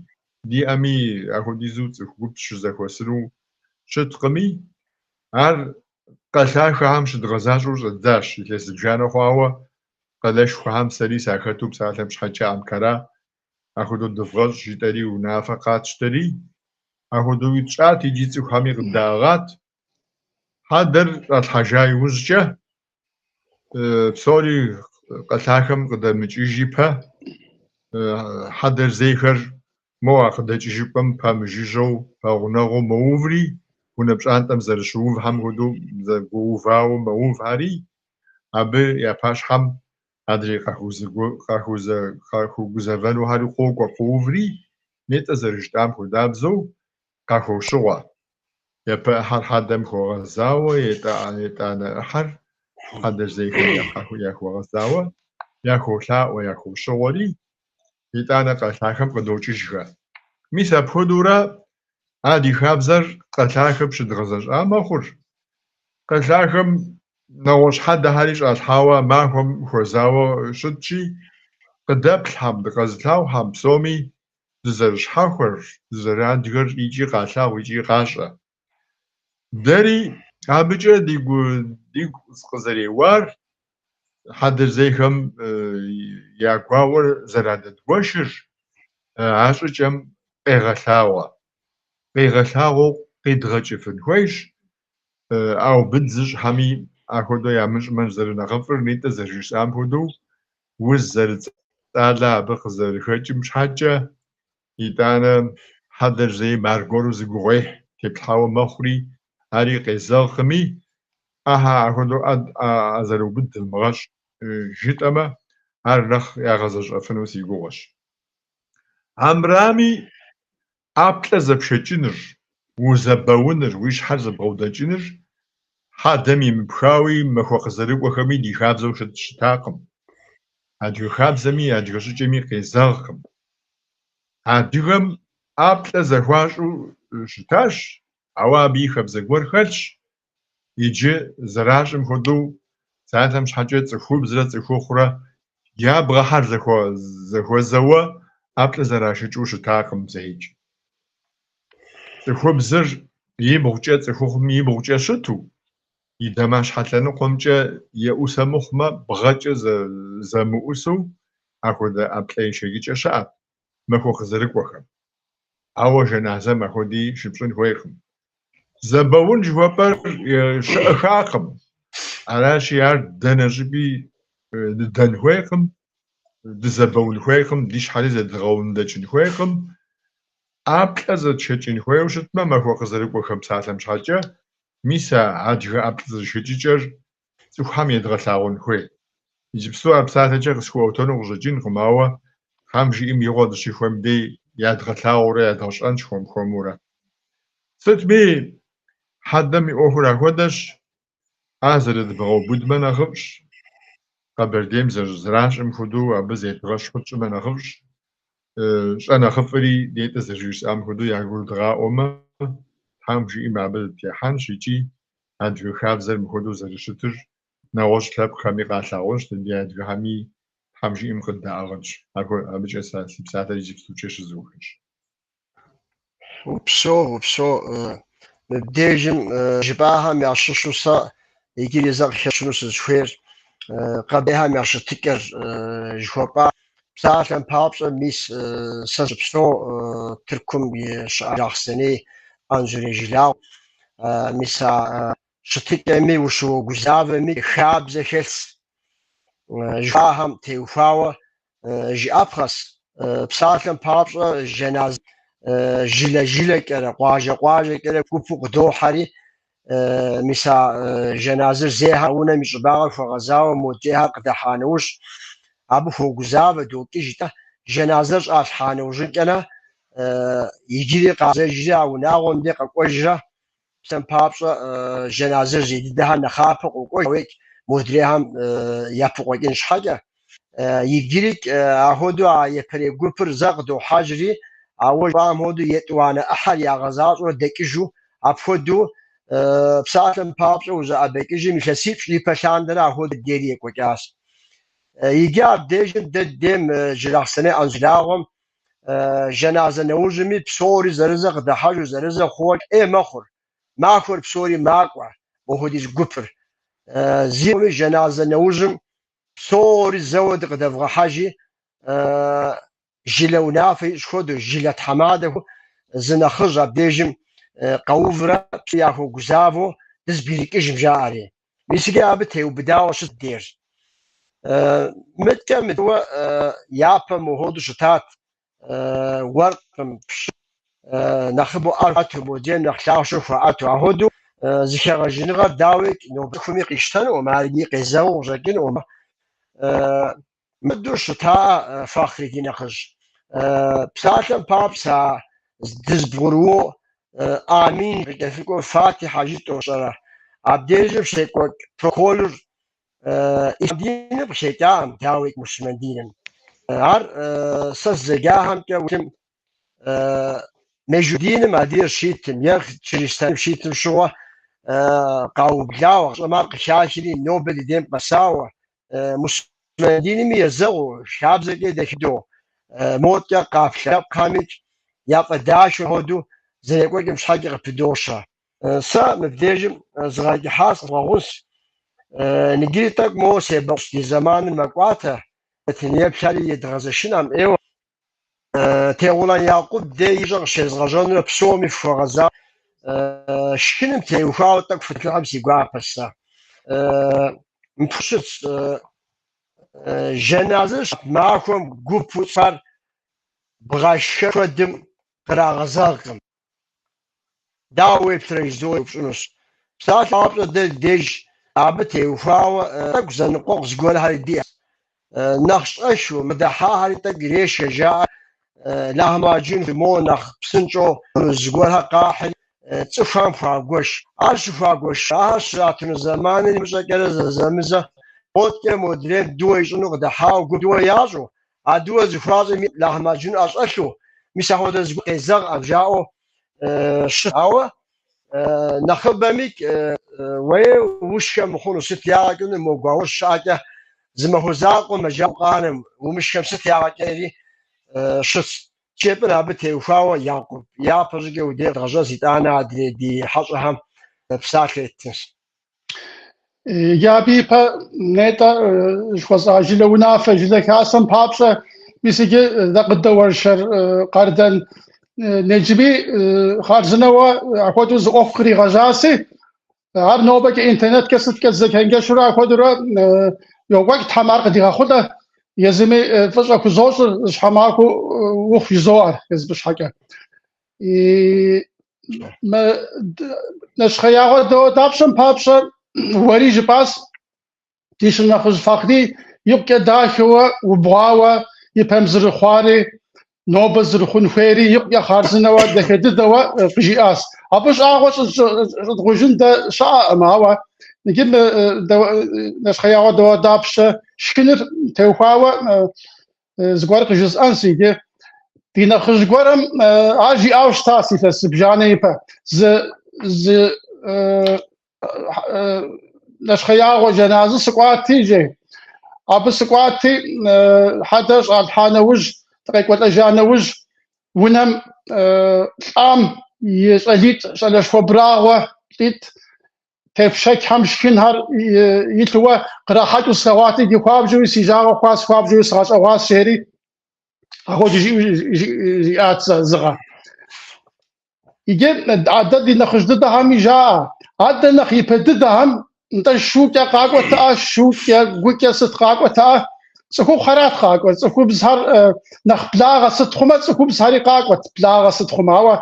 диӏэми апхуэдизу цӏыху гуп щызэхуэсыну щыткъыми, ар къэлъахэхэм щыдгъэзащӏэу щӏэддзащ илъэс зыбжанэ хъуауэ, къалэшхуэхэм сэри сахэту псалъэм щхьэкӏэ Анкара апхуэдэу дывгъэщӏ жытӏэри унафэ къатщтэри, апхуэдэуи тщӏат икӏи цӏыхухэми къыддаӏыгъат. Хьэдэр щӏалъхьэжа иужькӏэ псори къэлъахэм къыдэмыкӏыж ипэ хьэдэр зейхэр мо а къыдэкӏыжыпӏэм пэмыжыжьэу пэгъунэгъуу мэуври. Унэ пщӏантӏэм зэрыщыувхэм хуэдэу зэгуэувауэ мэувхэри, абы я пащхьэм адрей къахуэгузэвэнухэри къокӏуэ къоуври, нетӏэ зэрыжытӏам хуэдабзэу къахуощыгъуэ. Япэ ӏыхьэр хьэдэм хуэгъэзауэ, етӏанэ ӏыхьэр хьэдэр зейхэм яхуэгъэзауэ, яхуолъаӏуэ, яхуощыгъуэри, итӏанэ кхъэлъахэм къыдокӏыжхэ. Мис апхуэдэурэ а ди хабзэр кхъэлъахэм щыдгъэзэщӏа мэхъур. Кхъэлъахэм нэгъуэщӏ хьэдэхэри щӏалъхьауэ махуэм хуэзауэ щытщи, къыдэплъхьэм, дыкъэзылъагъухэм псоми дызэрыщхьэхуэр, дызэрыадыгэр икӏи къалъагъу икӏи къащӏэ. Дэри абыкӏэ дигу къызэреуар, хьэдэр зейхэм я гуауэр зэрадэдгуэшыр а щӏыкӏэм къегъэлъагъуэ. Къигъэлъагъуэу къидгъэкӏыфын хуейщ, ӏэубыд зыщӏхэми ахуэдэу ямыщӏмэ зэрынэхъыфӏыр, нетӏэ зэрыжысӏам хуэдэу, уз зэрыцӏалэ абы къызэрыхэкӏым щхьэкӏэ, итӏанэ хьэдэр зейм аргуэру зы гугъуехь теплъхьауэ мэхъури, ари къезэгъкъыми, ӏэхьэ ахуэдэу ӏэ зэрыубыд дывмыгъэщӏ жытӏэмэ, ар нэхъ ягъэзэщӏэфыну си гугъэщ. Амырами, ӏэплӏэ зэпшэкӏыныр, узэбэуныр, уи щхьэр зэбгъэудэкӏыныр хьэдэм емыпхауи махуэ къызэрыкӏуэхэми ди хабзэу щытакъым. Адыгэ хабзэми адыгэ щӏыкӏэми къезэгъкъым. Адыгэм ӏэплӏэ зэхуащӏу щытащ, ауэ абы и хабзэ гуэр хэлъщ. Иджы зэращӏым хуэдэу, псалъэм щхьэкӏэ цӏыхубзрэ цӏыхухъурэ я бгъэхэр зэхуэзэуэ ӏэплӏэ зэрашэкӏыу щытакъым зэикӏ. Цӏыхубзыр ибгъукӏэ цӏыхухъум ибгъукӏэ щыту, и дамащхьэ лъэныкъуэмкӏэ еӏусэ мыхъумэ, бгъэкӏэ зэмыӏусэу апхуэдэ ӏэплӏэ ешэкӏыкӏэ щыӏэт махуэ къызэрыкӏуэхэм. Ауэ жэназэм апхуэди щыпщӏын хуейкъым. Зэбэун жыхуэпӏэр щыӏэхакъым. Аращи, ар дэнэ щӏыпӏи дыдэн хуейкъым, дызэбэун хуейкъым, ди щхьэри зэдгъэундэкӏын хуейкъым. ӏэплӏэ зэтшэкӏын хуейуэ щытмэ, махуэ къызэрыкӏуэхэм псалъэм щхьэкӏэ, мис а адыгэ ӏэплӏэ зэшэкӏыкӏэр цӏыхухэм едгъэлъагъун хуей. Иджыпсту ар псалъэкӏэ къысхуэӏуэтэну къыщӏэкӏынкъым, ауэ Тхьэм жиӏэм игъуэ дыщихуэм дей ядгъэлъагъуурэ ядгъэщӏэнщ хуэм-хуэмурэ. Сытми, хьэдэм и ӏуэхур ахуэдэщ, ӏэ зэрыдмыгъэубыдмэ нэхъыфӏщ, Къэбэрдейм зэращӏым хуэдэу абы зедгъэщхьу тщӏымэ нэхъыфӏщ, щӏэнэхъыфӏри нетӏэ зэрыжысӏам хуэдэу ягурыдгъаӏуэмэ, Тхьэм жиӏэм абы дытехьэнщ икӏи адыгэ хабзэр мыхуэдэу зэрыщытыр нэгъуэщӏ лъэпкъхэми къалъагъунщ, ди адыгэхэми Тхьэм жиӏэм къыддаӏыгъынщ. Абыкӏэ сэ си псалъэр иджыпстукӏэ щызухынщ. Упсэу, упсэу. Мыбдежым жыпӏахэм ящыщу сэ иджыри зэ къыхэсщыну сызыхуейр къэбэрдейхэм я щытыкӏэр жыхуэпӏа псалъэм папщӏэ, мис сэ сыщыпсэу Тыркум и щыӏэ Джылахъстэней Анзорей жылагъуэ. Мис а щытыкӏэми ущыуэгузавэми хабзэ хэлъщ. Жыхуаӏэхэм теухуауэ жыӏэпхъэщ. Псалъэм папщӏэ, жэназ жылэ-жылэкӏэрэ, къуажэ-къуажэкӏэрэ гупу къыдохьэри, мис а жэназыр зейхэр унэм и щӏыбагъыр хуэгъэзауэ модрейхэр къыдыхьа нэужь, абы хуогузавэ, докӏыж-тӏэ. Жэназыр щӏалъхьа нэужьынкӏэнэ иджыри къагъэзэжри а унагъуэм де къэкӏуэжрэ, Псалъэм папщӏэ, жэназыр зей дыдэхэр нэхъапэ къокӏуэж, ауейкӏ модрейхэм япыкъуэкӏын щхьэкӏэ. Иджырикӏ ахуэдэу а япэрей гупыр зэ къыдохьэжри, ауэ жыпӏам хуэдэу етӏуанэ ӏыхьэр ягъэзащӏэурэ дэкӏыжу, апхуэдэу псалъэм папщӏэ узэӏэбэкӏыжым илъэсипщӏ ипэ лъандэрэ ахуэдэу дери екӏуэкӏащ. Иджы абдежым дэ ддейм Джылахъстэней Анзорей жылагъуэм Жэназэ нэужьми псори зэрызэ къыдыхьэжу, зэрызэ хъууэ ӏей мэхъур. Махуэр псори макӏуэ, мохуэдиз гупыр. Зиӏуми жэназэ нэужьым псори зэуэ дыкъыдэвгъэхьэжи, жылэ унафэ ищӏ хуэдэу, жылэ тхьэмадэ хуэдэу зы нэхъыжь абдежым къэуврэ псори яхуэгузавэу дызбгырыкӏыжым жаӏэри. Мис иджы абы теубыдауэ щыт дерщ. Мыткӏэ мыдуэ япэм мохуэдэу щытат уэркъым, пщы. нэхъыбэу ӏэр хуаӏэту, модрейм нэхъ лъахъшэу хуаӏэту. Апхуэдэу зыхэгъэжыныгъэр дауикӏ нобэ цӏыхуми къищтэнукъым, ар икӏи къезэгъыу къыщӏэкӏынукъым. Мыдэу щыта Фахъри ди нэхъыжь. Псалъэм папщӏэ, дызбгъурыуэу Амин къыкӏэлъыкӏуэу Фатихьэ жытӏэу пщӏэрэ? Абдежым щекӏуэкӏ протоколыр ислъам диным къыхэкӏакъым, дауикӏ муслъымэн диным. Ар сэ сызэджахэмкӏэ уеблэм мажусий диным адрейр щитым е чыристаным щитым щыгъуэ къаублауэ, гъащӏэм ар къыхахри нобэ ди дейм къэсауэ, муслъымэн динми езэгъыу, хабзэкӏэ дахэу, модкӏэ къаплъэ лъэпкъхэмикӏ яфӏэдахэу хуэдэу зэрекӏуэкӏым щхьэкӏэ къыпыдощэ. Сэ мыбдежым згъэкӏыхьащ, къысхуэвгъэгъунщ. Иджыри тӏэкӏу моуэ себэкъущ, ди зэманыр мэкӏуатэ, нэтын еплъхэри едгъэзэшынӏэм ӏейуэ. Тегъулан Якъуб дей ищӏэ къыщезгъэжьэнурэ псоми фхуэгъэза шхыным теухуауэ тӏэкӏу фытхыхьэм си гуапэщ сэ. Мыпхуэдэу щытщ, жэназы щат махуэм гупу цӏыхухэр бгъэшхэн куэдым кърагъэзэгъкъым. Дауэ уеплърэ жызоӏэри сеупщӏынущ. Псалъэм папщӏэ дэ ди деж абы теухуауэ тӏэкӏу зэныкъуэкъу зыгуэрхэри диӏэщ. Нэхъ щӏэхыу, къыдыхьахэри тӏэкӏу ирешхэ жаӏэ, лахмаджун моуэ нэхъ псынщӏэу зыгуэрхэр къахьри цӏыхухэм хуагуэш. Ар щыхуагуэш, ахэр щратыну зэманыр имыщӏэкӏэрэ зэзэмызэ модкӏэ модрейм дыуэ ищӏыну къыдыхьауэ гуп дыуэ ящӏу, а дыуэ зыхуащӏым лахмаджун ӏэщӏэлъу, мис апхуэдэ зыгуэр къезэгъкъым жаӏэу щыт. Ауэ нэхъыбэмикӏ уей умышхэ мыхъуну, сыт ягъэ кӏыну, мо гуауэщ щыӏэкӏэ зы махуэ закъуэ мэжалӏэу къанэм, умышхэм сыт ягъэ кӏынри щытщ. Жепӏэн абы теухуауэ, Якъуб, япэ щӏыкӏэ уи деж къедгъэжьэнщ, итӏанэ адрей ди хьэщӏэхэм псалъэ еттынщ. Иджы абы ипэ нетӏэ жыхуэсӏа жылэ унафэ, жылэ хасэм папщӏэ, мис иджы дэ къыддэуэршэр Къардэн Неджми хъарзынэуэ апхуэдэу зы ӏуэху къригъэжьаси, ар нобэкӏэ интернеткӏэ сыткӏэ зэчэнджэщурэ апхуэдэурэ йокӏуэкӏ, Тхьэм ар къыдигъэхъулӏэ, езыми фӏыщӏэ хузощӏыр, щхьэмахуэу ухъу жызоӏэр езым щхьэкӏэ. Мы нэщхъеягъуэ дауэдапщэм папщӏэ уэри жыпӏащ, ди шынэхъыжь Фахъри икъукӏэ дахэуэ, убгъуауэ и пэм зэрыхъуари, нобэ зэрыхъун хуейри икъукӏэ хъарзынэуэ, дахэ дыдэуэ къыжиӏащ. Абы щӏагъуэ щӏыдгъужын дэ щыӏэкъым, ауэ иджы мы нэщхъеягъуэ дауэдапщэ шхыныр теухуауэ зыгуэр къыжысӏэнщ иджы. Ди нэхъыжь гуэрым ар жиӏауэ щытащ илъэс зыбжанэ ипэ. Зы зы нэщхъеягъуэ жэназы сыкӏуати, жи. Абы сыкӏуати, хьэдэр щӏалъхьа нэужь, дыкъекӏуэлӏэжа нэужь, унэм лӏам и щӏалитӏ, щӏалэшхуэ брагъуэ лӏитӏ тепщэчхэм шхынхэр илъыуэ кърахьэкӏыу слъэгъуати, иджы хуабжьуи си жагъуэ хъуащ, хуабжьуи сгъэщӏэгъуащ, жери апхуэдэу жиӏат зыгъэ. Иджы дэ ди нэхъыжь дыдэхэми жаӏэ, адэ нэхъ ипэ дыдэхэм нтӏэ шукӏэ къакӏуэтэӏэ, шукӏэ, гукӏэ сыт къакӏуэтэӏэ, цӏыхухъухэрат къакӏуэр, цӏыхубзхэр нэхъ благъэ сыт хъумэ, цӏыхубзхэри къакӏуэт, благъэ сыт хъумэ, ауэ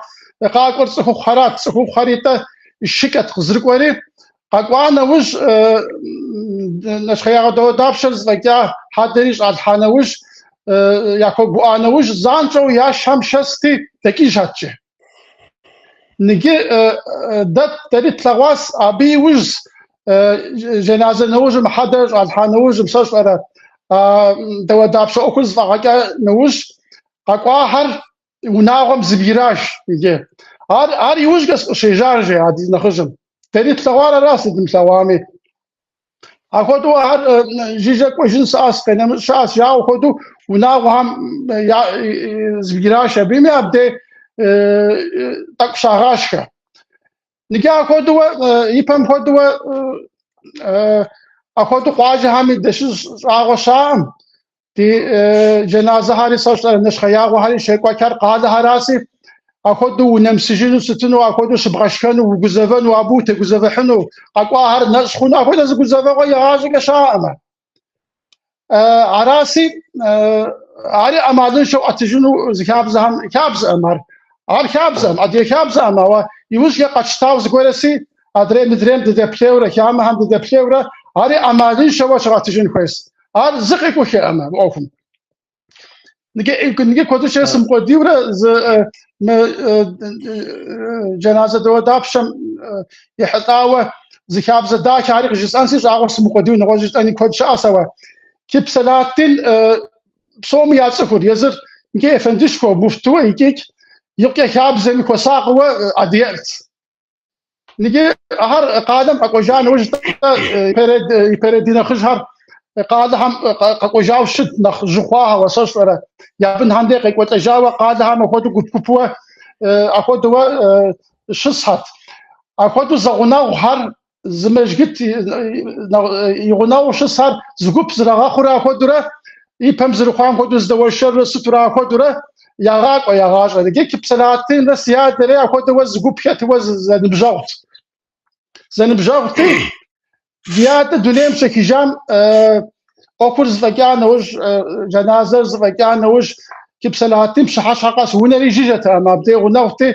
къакӏуэр цӏыхухъухэрат, цӏыхухъухэри тӏэ шыкӏэт къызэрыкӏуэри, къэкӏуа нэужь нэщхъеягъуэ дауэдапщэр зэфӏэкӏа хьэдэри щӏалъхьа нэужь, яхуэгуӏа нэужь, занщӏэу я шхэм шэсти дэкӏыжат жи. Ныджы дэ дэри тлъэгъуащ абы иужь жэназы нэужьым, хьэдэр щӏалъхьа нэужьым, сэ сщӏэрэ, дауэдапщэ ӏуэхур зэфӏагъэкӏа нэужь, къэкӏуахэр унагъуэм зыбгыраш иджы. Ар, ар иужькӏэ къыщежьар, жи а ди нэхъыжьым. Дэри тлъэгъуар аращ, дымылъэгъуами. Апхуэдэу ар жыжьэ кӏуэжын щыӏэщ, къинэмыщӏ щыӏэщ, жаӏэу хуэдэу унагъуэхэм зыбгыраш абыми абдей тӏэкӏу щагъашхэ. Ныджы апхуэдэу ипэм хуэдэу апхуэдэу къуажэхэми дэщыщ щӏагъуэ щаӏэм, Ди джэназэхэри сэ сщӏэрэ нэщхъеягъуэхэри щекӏуэкӏхэр къалэхэращи, апхуэдэу унэмысыжыну сытыну, апхуэдэу щыбгъэшхэну, угузэвэну, абы утегузэвыхьыну, къэкӏуахэр нэщӏ хъуну, апхуэдэ зы гузэвэгъуэ игъащӏэкӏэ щаӏэмэ. Араси, ари ӏэмалыншэу ӏэтыжыну зы хабзэхэм хабзэкъым ар. Ар хабзэкъым, адыгэ хабзэкъым, ауэ иужькӏэ къэтщтауэ зыгуэрэси, адрей мыдрейм дыдэплъейурэ, хамэхэм дыдэплъейурэ, ари ӏэмалыншэуэ щыгъэтыжын хуейщ. Ар зы къекӏуххэкъым мы ӏуэхум. Ныджы куэдыщэ сымыкъуэдийурэ зы мы джэназэ дауэдапщэм ехьэлӏауэ зы хабзэ дахэ ари къыжысӏэнси, щӏагъуэ сымыкъуэдийуэ нэгъуэщӏ жысӏэни куэд щыӏэщ, ауэ Кип Сэлахьэддин псоми яцӏыхур, езыр икӏи ефэндышхуэу, муфтыуэ икӏи икъукӏэ хабзэми хуэсакъыуэ адыгэлӏт. Ныджы ахэр къалэм къэкӏуэжа нэужь ипэрей ди нэхъыжьхэр къалэхэм къэкӏуэжауэ щыт нэхъ жьы хъуахьэуэ сэ сщӏэрэ я бынхэм дей къекӏуэлӏэжауэ къалэхэм апхуэдэу гуп-гупуэ апхуэдэуэ щысхьэт. Апхуэдэу зэгъунэгъухэр зы мэжгыт и гъунэгъуу щысхэр зы гуп зэрагъэхъурэ апхуэдэурэ и пэм зэрыхъуам хуэдэу здэуэршэррэ сытурэ апхуэдэурэ ягъакӏуэ я гъащӏэр. Иджы Кип Сэлахьэддинрэ си адэри апхуэдэуэ зы гуп хэтыуэ зэныбжьэгъут. Зэныбжьэгъути, ди адэ дунейм щехыжам ӏуэхур зэфӏэкӏа нэужь, жэназэр зэфӏэкӏа нэужь, Кип Сэлахьэддин пщыхьэщхьэ къэс унэри жыжьэтэкъым, абдей гъунэгъути,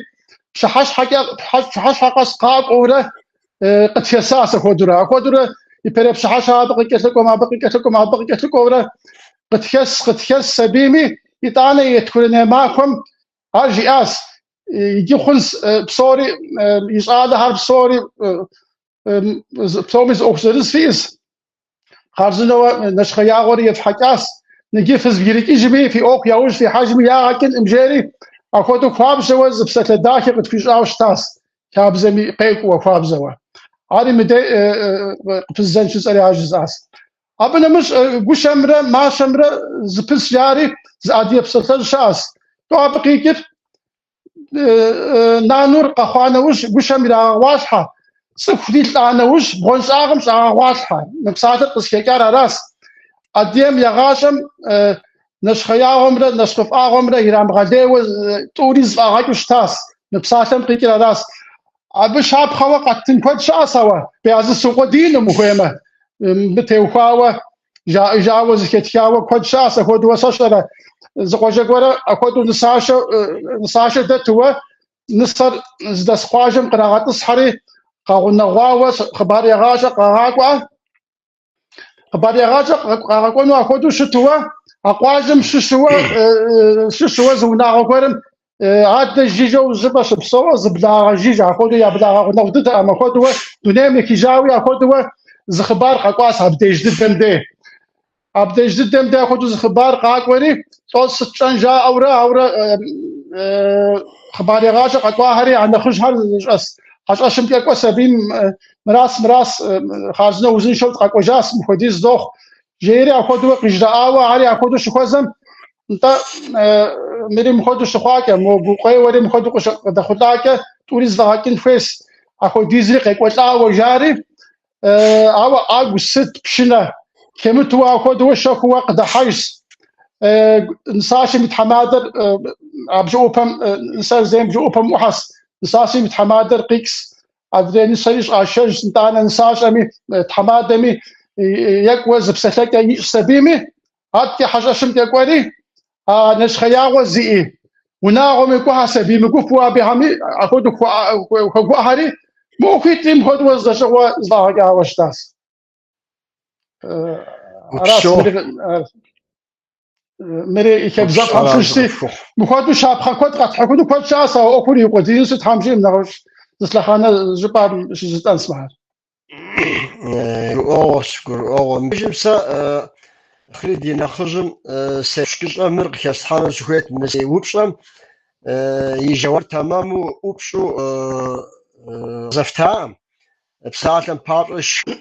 пщыхьэщхьэкӏэ пщыхьэщхьэ къэс къакӏуэурэ къытхэсащ апхуэдэурэ. Апхуэдэурэ ипэрей пщыхьэщхьэ абы къыкӏэлъыкӏуэм, абы къыкӏэлъыкӏуэм, абы къыкӏэлъыкӏуэурэ къытхэс, къытхэс абыми, итӏанэ етхурэней махуэм ар жиӏащ, иджы хъунс псори, и щӏалэхэр псори, псоми зы ӏуэху зырыз фиӏэс. Хъарзынэуэ нэщхъеягъуэри ефхьэкӏащ, ныджы фызбгырыкӏыжми, фи ӏуэху яужь фихьэжми ягъэ кӏынкъым, жери, апхуэдэу хуабжьэуэ зы псалъэ дахэ къытхуищӏауэ щытащ, хабзэми къекӏууэ хуабжьэуэ. Ари мыдей къыпыздзэн жысӏэри ар жысӏащ. Абы нэмыщӏ гущэмрэ мащэмрэ зыпыс жари зы адыгэ псалъэжь щыӏэщ. Тӏо абы къикӏыр Нанур къэхъуа нэужь гущэм ирагъэгъуалъхьэ, цӏыхури лӏа нэужь бгъуэнщӏагъым щӏагъэгъуалъхьэ. Мы псалъэр къызыхэкӏар аращ. Адыгэм я гъащӏэм нэщхъеягъуэмрэ нэщхъыфӏагъуэмрэ ирамыгъэлейуэ тӏури зэфӏагъэкӏыу щытащ. Мы псалъэм къикӏыр аращ. Абы щапхъэуэ къэттын куэд щыӏэщ, ауэ Беязыт сукъуэдиину ухуеймэ, мыбы теухуауэ жаӏэжауэ зэхэтхауэ куэд щыӏэщ апхуэдэуэ сэ сщӏэрэ зы къуажэ гуэрэ апхуэдэу нысашэ нысашэ дэтуэ нысэр зыдэс къуажэм кърагъэтӏысхьэри къагъунэгъуауэ хъыбар егъащӏэ къагъакӏуэ хъыбар егъащӏэ къагъэкӏуэну апхуэдэу щытуэ а къуажэм щыщуэ щыщуэ зы унагъуэ гуэрым Адэ жыжьэу зыщӏыпӏэ щыпсэуэ зы благъэ жыжьэ, апхуэдэу я благъэ гъунэгъу дыдэкъым, апхуэдэуэ дунейм ехыжауи апхуэдэуэ зы хъыбар къэкӏуащ абдеж дыдэм дей. Абдеж дыдэм дей апхуэдэу зы хъыбар къакӏуэри, лӏо сыт тщӏэн жаӏэурэ, аурэ хъыбар егъащӏэ къэкӏуахэри а нэхъыжьхэр зыщӏэс хьэщӏэщымкӏэ кӏуэс абим мырас, мырас, хъарзынэу узыншэу дыкъэкӏуэжащ, мыпхуэдиз дохъу, жери апхуэдэуэ къыжраӏауэ, ари апхуэдэу щыхуэзэм, Нтӏэ, мыри мыхуэдэу щыхъуакӏэ, мо гукъеуэри мыхуэдэу къыдэхъулӏакӏэ, тӏури зэфӏэгъэкӏын хуейщ, апхуэдизри къекӏуэлӏауэ жари, ауэ ӏэгу сыт пшынэ хэмытуэ апхуэдэуэ щэхууэ къыдыхьэжщ. Нысащэм и тхьэмадэр а бжэӏупэм, нысэр зейм бжэӏупэм ӏухьэщ, нысащэм и тхьэмадэр къикӏщ, адрей нысэри щӏашэжщ, нтӏанэ нысащӏэми, тхьэмадэми екӏуэ зы псэлъэкӏэ ищӏщ абими, Адэкӏэ хьэщӏэщымкӏэ кӏуэри, а нэщхъеягъуэ зиӏи, унагъуэми кӏуэхьэ сабий мыгуфу абыхэми апхуэдэу хуэгуӏэхэри, мы ӏуэхуитӏри мыпхуэдэу зэщӏыгъуэ зэфӏагъэкӏауэ щытащ. Аращ мыри и хабзэфӏхэм щыщти, мыпхуэдэу щапхъэ куэд къэтхьыхуну куэд щыӏэщ, ауэ ӏуэхур иукъуэдиину сыт Тхьэм жиӏэм, нэгъуэщӏ зы лъэхъэнэ щӏыпӏэм щыжытӏэнщ мыхэр. Гурыӏуэгъуэщ, гурыӏуэгъуэ. Мыбдежым сэ нэхъри ди нэхъыжьым сепщӏыкӏыщӏэ мыр къыхэслъхьэну сыхуейт мы си упщӏэм и жэуап тэмэму ӏупщӏу зэфтакъым. Псалъэм папщӏэ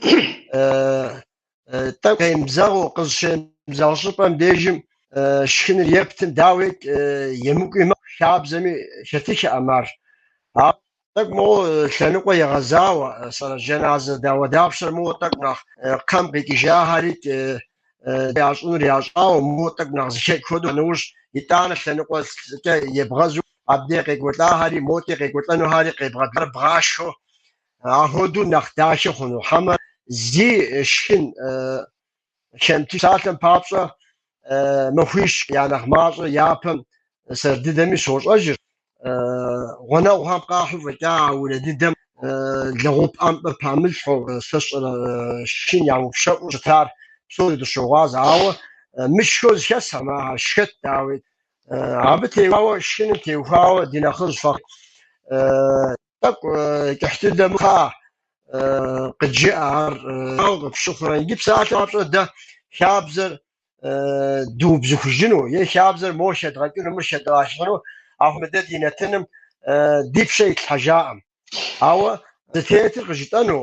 тӏэкӏу къемызэгъыу къызыщемызэгъ щӏыпӏэм дежым шхыныр ептым, дауикӏ, емыкӏуи мэхъу, хабзэми хэтыххэкъым ар. Ауэ тӏэкӏу моуэ лъэныкъуэ егъэзауэ, сэрэ жэназы дауэдапщэр моуэ тӏэкӏу нэхъ кхъэм къикӏыжахэрикӏ ящӏынур ящӏауэ, моуэ тӏэкӏу нэхъ зэхэкӏ хуэдэу нэужь, итӏанэ лъэныкъуэкӏэ ебгъэзу абдей къекӏуэлӏахэри, мокӏэ къекӏуэлӏэнухэри къебгъэблагъэр бгъашхэу Ахуэдэу нэхъ дахэ хъуну, хьэмэ зи шхын хэмыту псалъэм папщӏэ махуищ я нэхъ мащӏэ япэм сэр дыдэми сощӏэжыр. гъунэгъухэм къахьу фӏэкӏа а унэ дыдэм лэгъуп ӏэмпӏэ памылъхьэу, сэ сщӏэрэ шхын ямыупщэфӏу щытар псори дыщогъуазэ. Ауэ мышхэу зыхэсхэм ахэр шхэт, дауи. Абы теухуауэ, шхыным теухуауэ ди нэхъыжь Фахъри тӏэкӏу кӏыхь дыдэ мыхъа къыджыӏэ ар дауэ къыпщыхъурэ. Иджы псалъэм папщӏэ дэ хабзэр дыубзыхужыну е хабзэр мор хэдгъэкӏыну, мыр хэдгъэлъхьэну, ахъумэ дэ ди нэтыным ди пщэ итлъхьэжаӏым. Ауэ зытетыр къыжытӏэну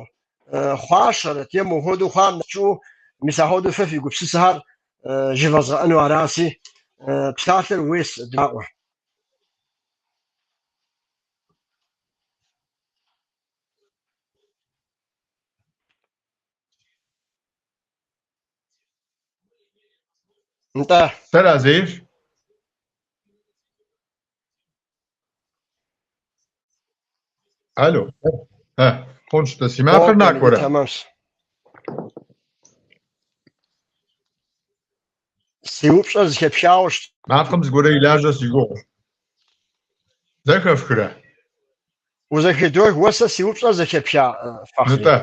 хъуащэрэт е мохуэдэу хъуам нэхъ мис ахуэдэу фэ фи гупсысэхэр жывэзгъэӏэну араси, псалъэр ууейщ, дыдаӏуэ. Нтӏэ. Сэра зейр? Алло. Э, хъунщ-тӏэ, си макъыр Къокӏуэ, накӏуэрэ? Тэмэмщ. Си упщӏэр зэхэпхауэ щыт. Макъым зыгуэрэ и лажьэ си гугъэщ. Зэхэфхрэ? Узэхыдох, уэ сэ си упщӏэр зэхэпха, Фахъри? Нтӏэ.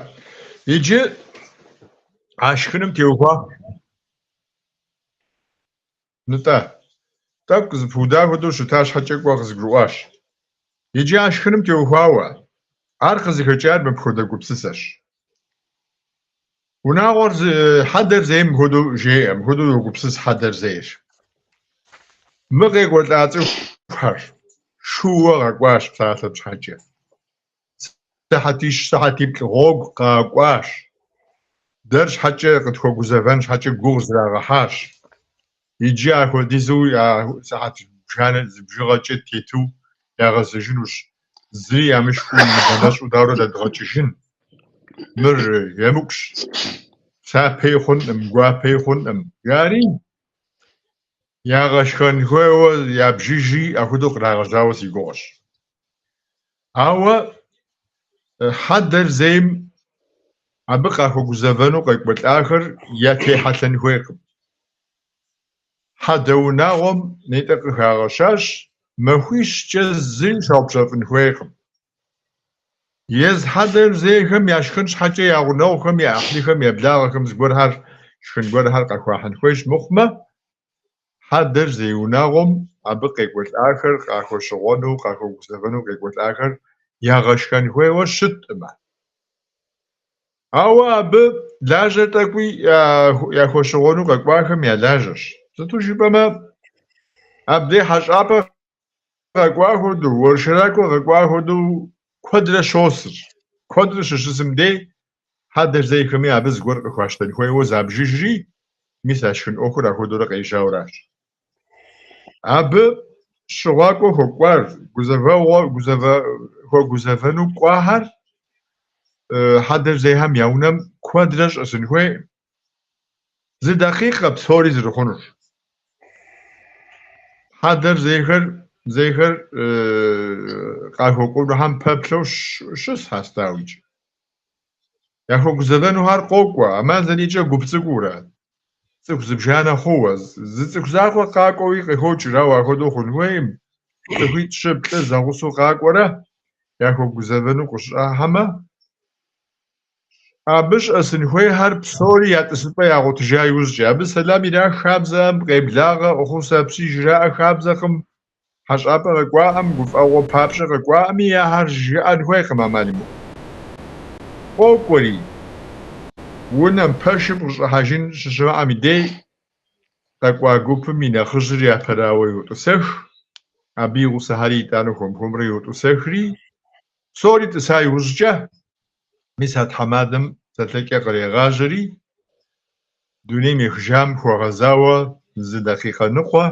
Иджы а шхыным теухуа. Нтӏэ. Тӏэкӏу зыпыуда хуэдэу щыта щхьэкӏэ кӏуэ къызгурыӏуащ. Иджы а шхыным теухуауэ, ар къызыхэкӏар мыпхуэдэ гупсысэщ. Унагъуэр хьэдэр зейм мыпхуэдэу жеӏэ, мыпхуэдэу йогупсыс хьэдэр зейр. Мы къекӏуэлӏа цӏыхухэр шууэ къэкӏуащ псалъэм щхьэкӏэ. Сыхьэтищ, сыхьэтиплӏ гъуэгу къакӏуащ. Дэр щхьэкӏэ къытхуэгузэвэн щхьэкӏэ гугъу зрагъэхьащ. Иджы ахуэдизу я сыхьэт бжанэ зы бжыгъэкӏэ тету ягъэзэжынущ. Зыри ямышхыу ныбэнэщӏу дауэрэ дэдгъэкӏыжын? Мыр емыкӏущ, псапэи хъункъым, гуапэи хъункъым, жари ягъэшхэн хуейуэ ябжыжри апхуэдэу кърагъэжьауэ си гугъэщ. Ауэ хьэдэр зейм абы къахуэгузэвэну къекӏуэлӏахэр ятехьэлъэн хуейкъым. Хьэдэ унагъуэм нетӏэ къыхагъэщащ, махуищкӏэ зыри щаупщэфӏын хуейкъым. Езы хьэдэр зейхэм яшхын щхьэкӏэ я гъунэгъухэм, я ӏыхьлыхэм, я благъэхэм зыгуэрхэр, шхын гуэрхэр къахуахьын хуейщ мыхъумэ, хьэдэр зей унагъуэм абы къекӏуэлӏахэр къахуэщыгъуэну, къахуэгузэвэну къекӏуэлӏахэр ягъэшхэн хуейуэ щыткъымэ. Ауэ абы лажьэр тӏэкӏуи яхуэщыгъуэну къэкӏуахэм я лажьэщ. Сыту жыпӏэмэ, абдей хьэщӏапӏэ къэкӏуа хуэдэу, уэршэракӏуэ къэкӏуа хуэдэу куэдрэ щосыр. Куэдрэ щыщысым дей хьэдэр зейхэми абы зыгуэр къыхуащтэн хуейуэ забжыжри, мис а шхын ӏуэхур апхуэдэурэ къежьауэращ. Абы щыгъуакӏуэ хуэкӏуар, гузэвэгъуэ, гузэвэ, хуэгузэвэну кӏуахэр хьэдэр зейхэм я унэм куэдрэ щӏэсын хуейкъым. Зы дакъикъэ псори зэрыхъунур. Хьэдэр зейхэр къахуэкӏуэнухэм пэплъэу щысхьэс, дауикӏ. Яхуэгузэвэнухэр къокӏуэ, ӏэмал зэриӏэкӏэ гуп цӏыкӏуурэ, цӏыху зыбжанэ хъууэ. Зы цӏыху закъуэ къакӏуэуи къыхокӏыр, ауэ апхуэдэу хъун хуейкъым. Цӏыхуитӏ, щы, плӏы зэгъусэу къакӏуэрэ яхуэгузэвэну къыщӏыхьэмэ, абы щӏэсын хуейхэр псори я тӏысыпӏэ ягъуэтыжа иужькӏэ. Абы сэлам ирах хабзэкъым, къеблагъэ, фӏэхъус апщий жраӏэ хабзэкъым, хьэщӏапӏэ къэкӏуаӏым, гуфӏэгъуэ папщӏэ къэкӏуаӏыми, ахэр жыӏэн хуейкъым ӏэмал имыӏэу. Къокӏуэри, унэм пэшым къыщӏыхьэжын щыщымыӏэм и дей, къэкӏуа гупым и нэхъыжьыр япэрауэ йотӏысэх, абы и гъусэхэри итӏанэ хуэм-хуэмурэ йотӏысэхри, псори тӏыса иужькӏэ, мис а тхьэмадэм псэлъэкӏэ кърегъажьэри, дунейм ехыжам хуэгъэзауэ зы дакъикъэ ныкъуэ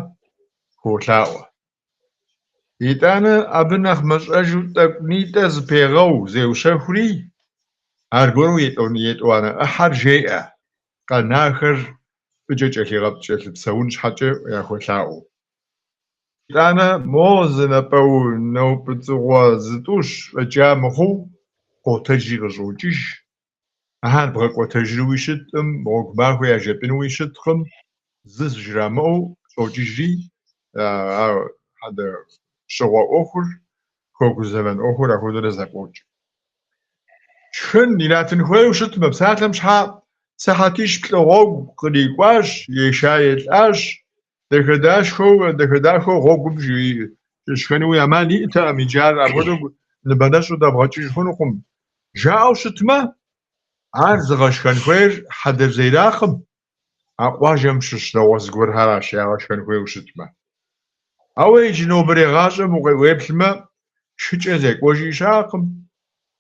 хуолъаӏуэ. Итӏанэ абы нэхъ мащӏэжу тӏэкӏунитӏэ зыпегъэу зеущэхури, аргуэру етӏуанэ ӏыхьэр жеӏэ, къэнахэр фӏыкӏэ кӏэлъыпсэун щхьэкӏэ яхуэлъаӏуэу. Итӏанэ мо зы напӏэу нэупӏыцӏыгъуэ зытӏущ фӏэкӏа мыхъуу къотэджри къыщӏокӏыж. Ахэр бгъэкӏуэтэжынуи щыткъым, гъуэгу махуэ яжепӏэнуи щыткъым, зы жрамыӏэу щӏокӏыжри, а хьэдэ щыгъуэ ӏуэхур Хуэгузэвэн ӏуэхур апхуэдэурэ зэфӏокӏ. Шхын иратын хуейуэ щытмэ, псалъэм щхьа, сыхьэтищ-плӏы гъуэгу кърикӏуащ, еша-елӏащ, дахэ-дахэу гъуэгум щышхэнуи ӏэмал иӏэтэкъым, иджы ар апхуэдэу ныбэнэщӏу дэбгъэкӏыж хъунукъым. Жаӏэу щытмэ, ар зыгъэшхэн хуейр хьэдэр зейракъым, а къуажэм щыщ нэгъуэщӏ зыгуэрхэращ ягъэшхэн хуейуэ щытмэ. Ауэ иджы нобэрей гъащӏэм уеплъмэ, шыкӏэ зекӏуэжи щыӏэкъым,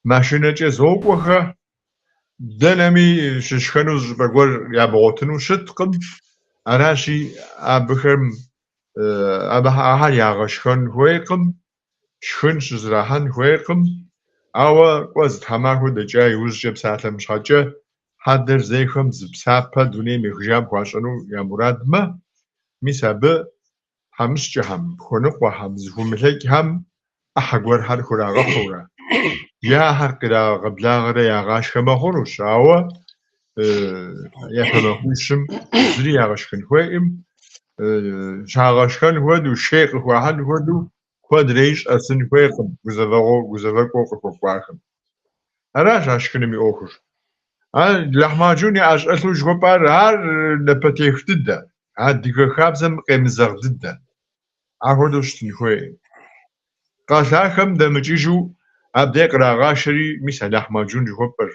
машинэкӏэ зокӏуэхэ, дэнэми щышхэну зы щӏыпӏэ гуэр ябгъуэтыну щыткъым. Аращи, абыхэм ахэр ягъэшхэн хуейкъым, шхын щызэрахьэн хуейкъым. Ауэ кӏуэ зы тхьэмахуэ дэкӏа иужькӏэ псалъэм щхьэкӏэ, хьэдэр зейхэм зы псапэ дунейм ехыжам хуащӏэну я мурадмэ, мис абы тхьэмыщкӏэхэм, хуэныкъуэхэм, зыхумылъэкӏхэм ӏыхьэ гуэрхэр хурагъэхьурэ, е ахэр кърагъэблагъэрэ ягъашхэмэ хъунущ, ауэ япэ махуищым зыри ягъэшхэн хуейкъым, щагъэшхэн хуэдэу, шей къыхуахьын хуэдэу куэдреи щӏэсын хуейкъым гузэвэгъуэу, гузэвэкӏуэу къыхуэкӏуахэм. Аращ а шхыным и ӏуэхур. Ар лэхьмаджун яӏэщӏэлъу жыхуэпӏар, ар напэтех дыдэ, адыгэ хабзэм къемызэгъ дыдэ. Апхуэдэу щытын хуейкъым. Кхъэлъахэм дэмыкӏыжу абдей кърагъашэри, мис а лэхьмаджун жыхуэпӏэр,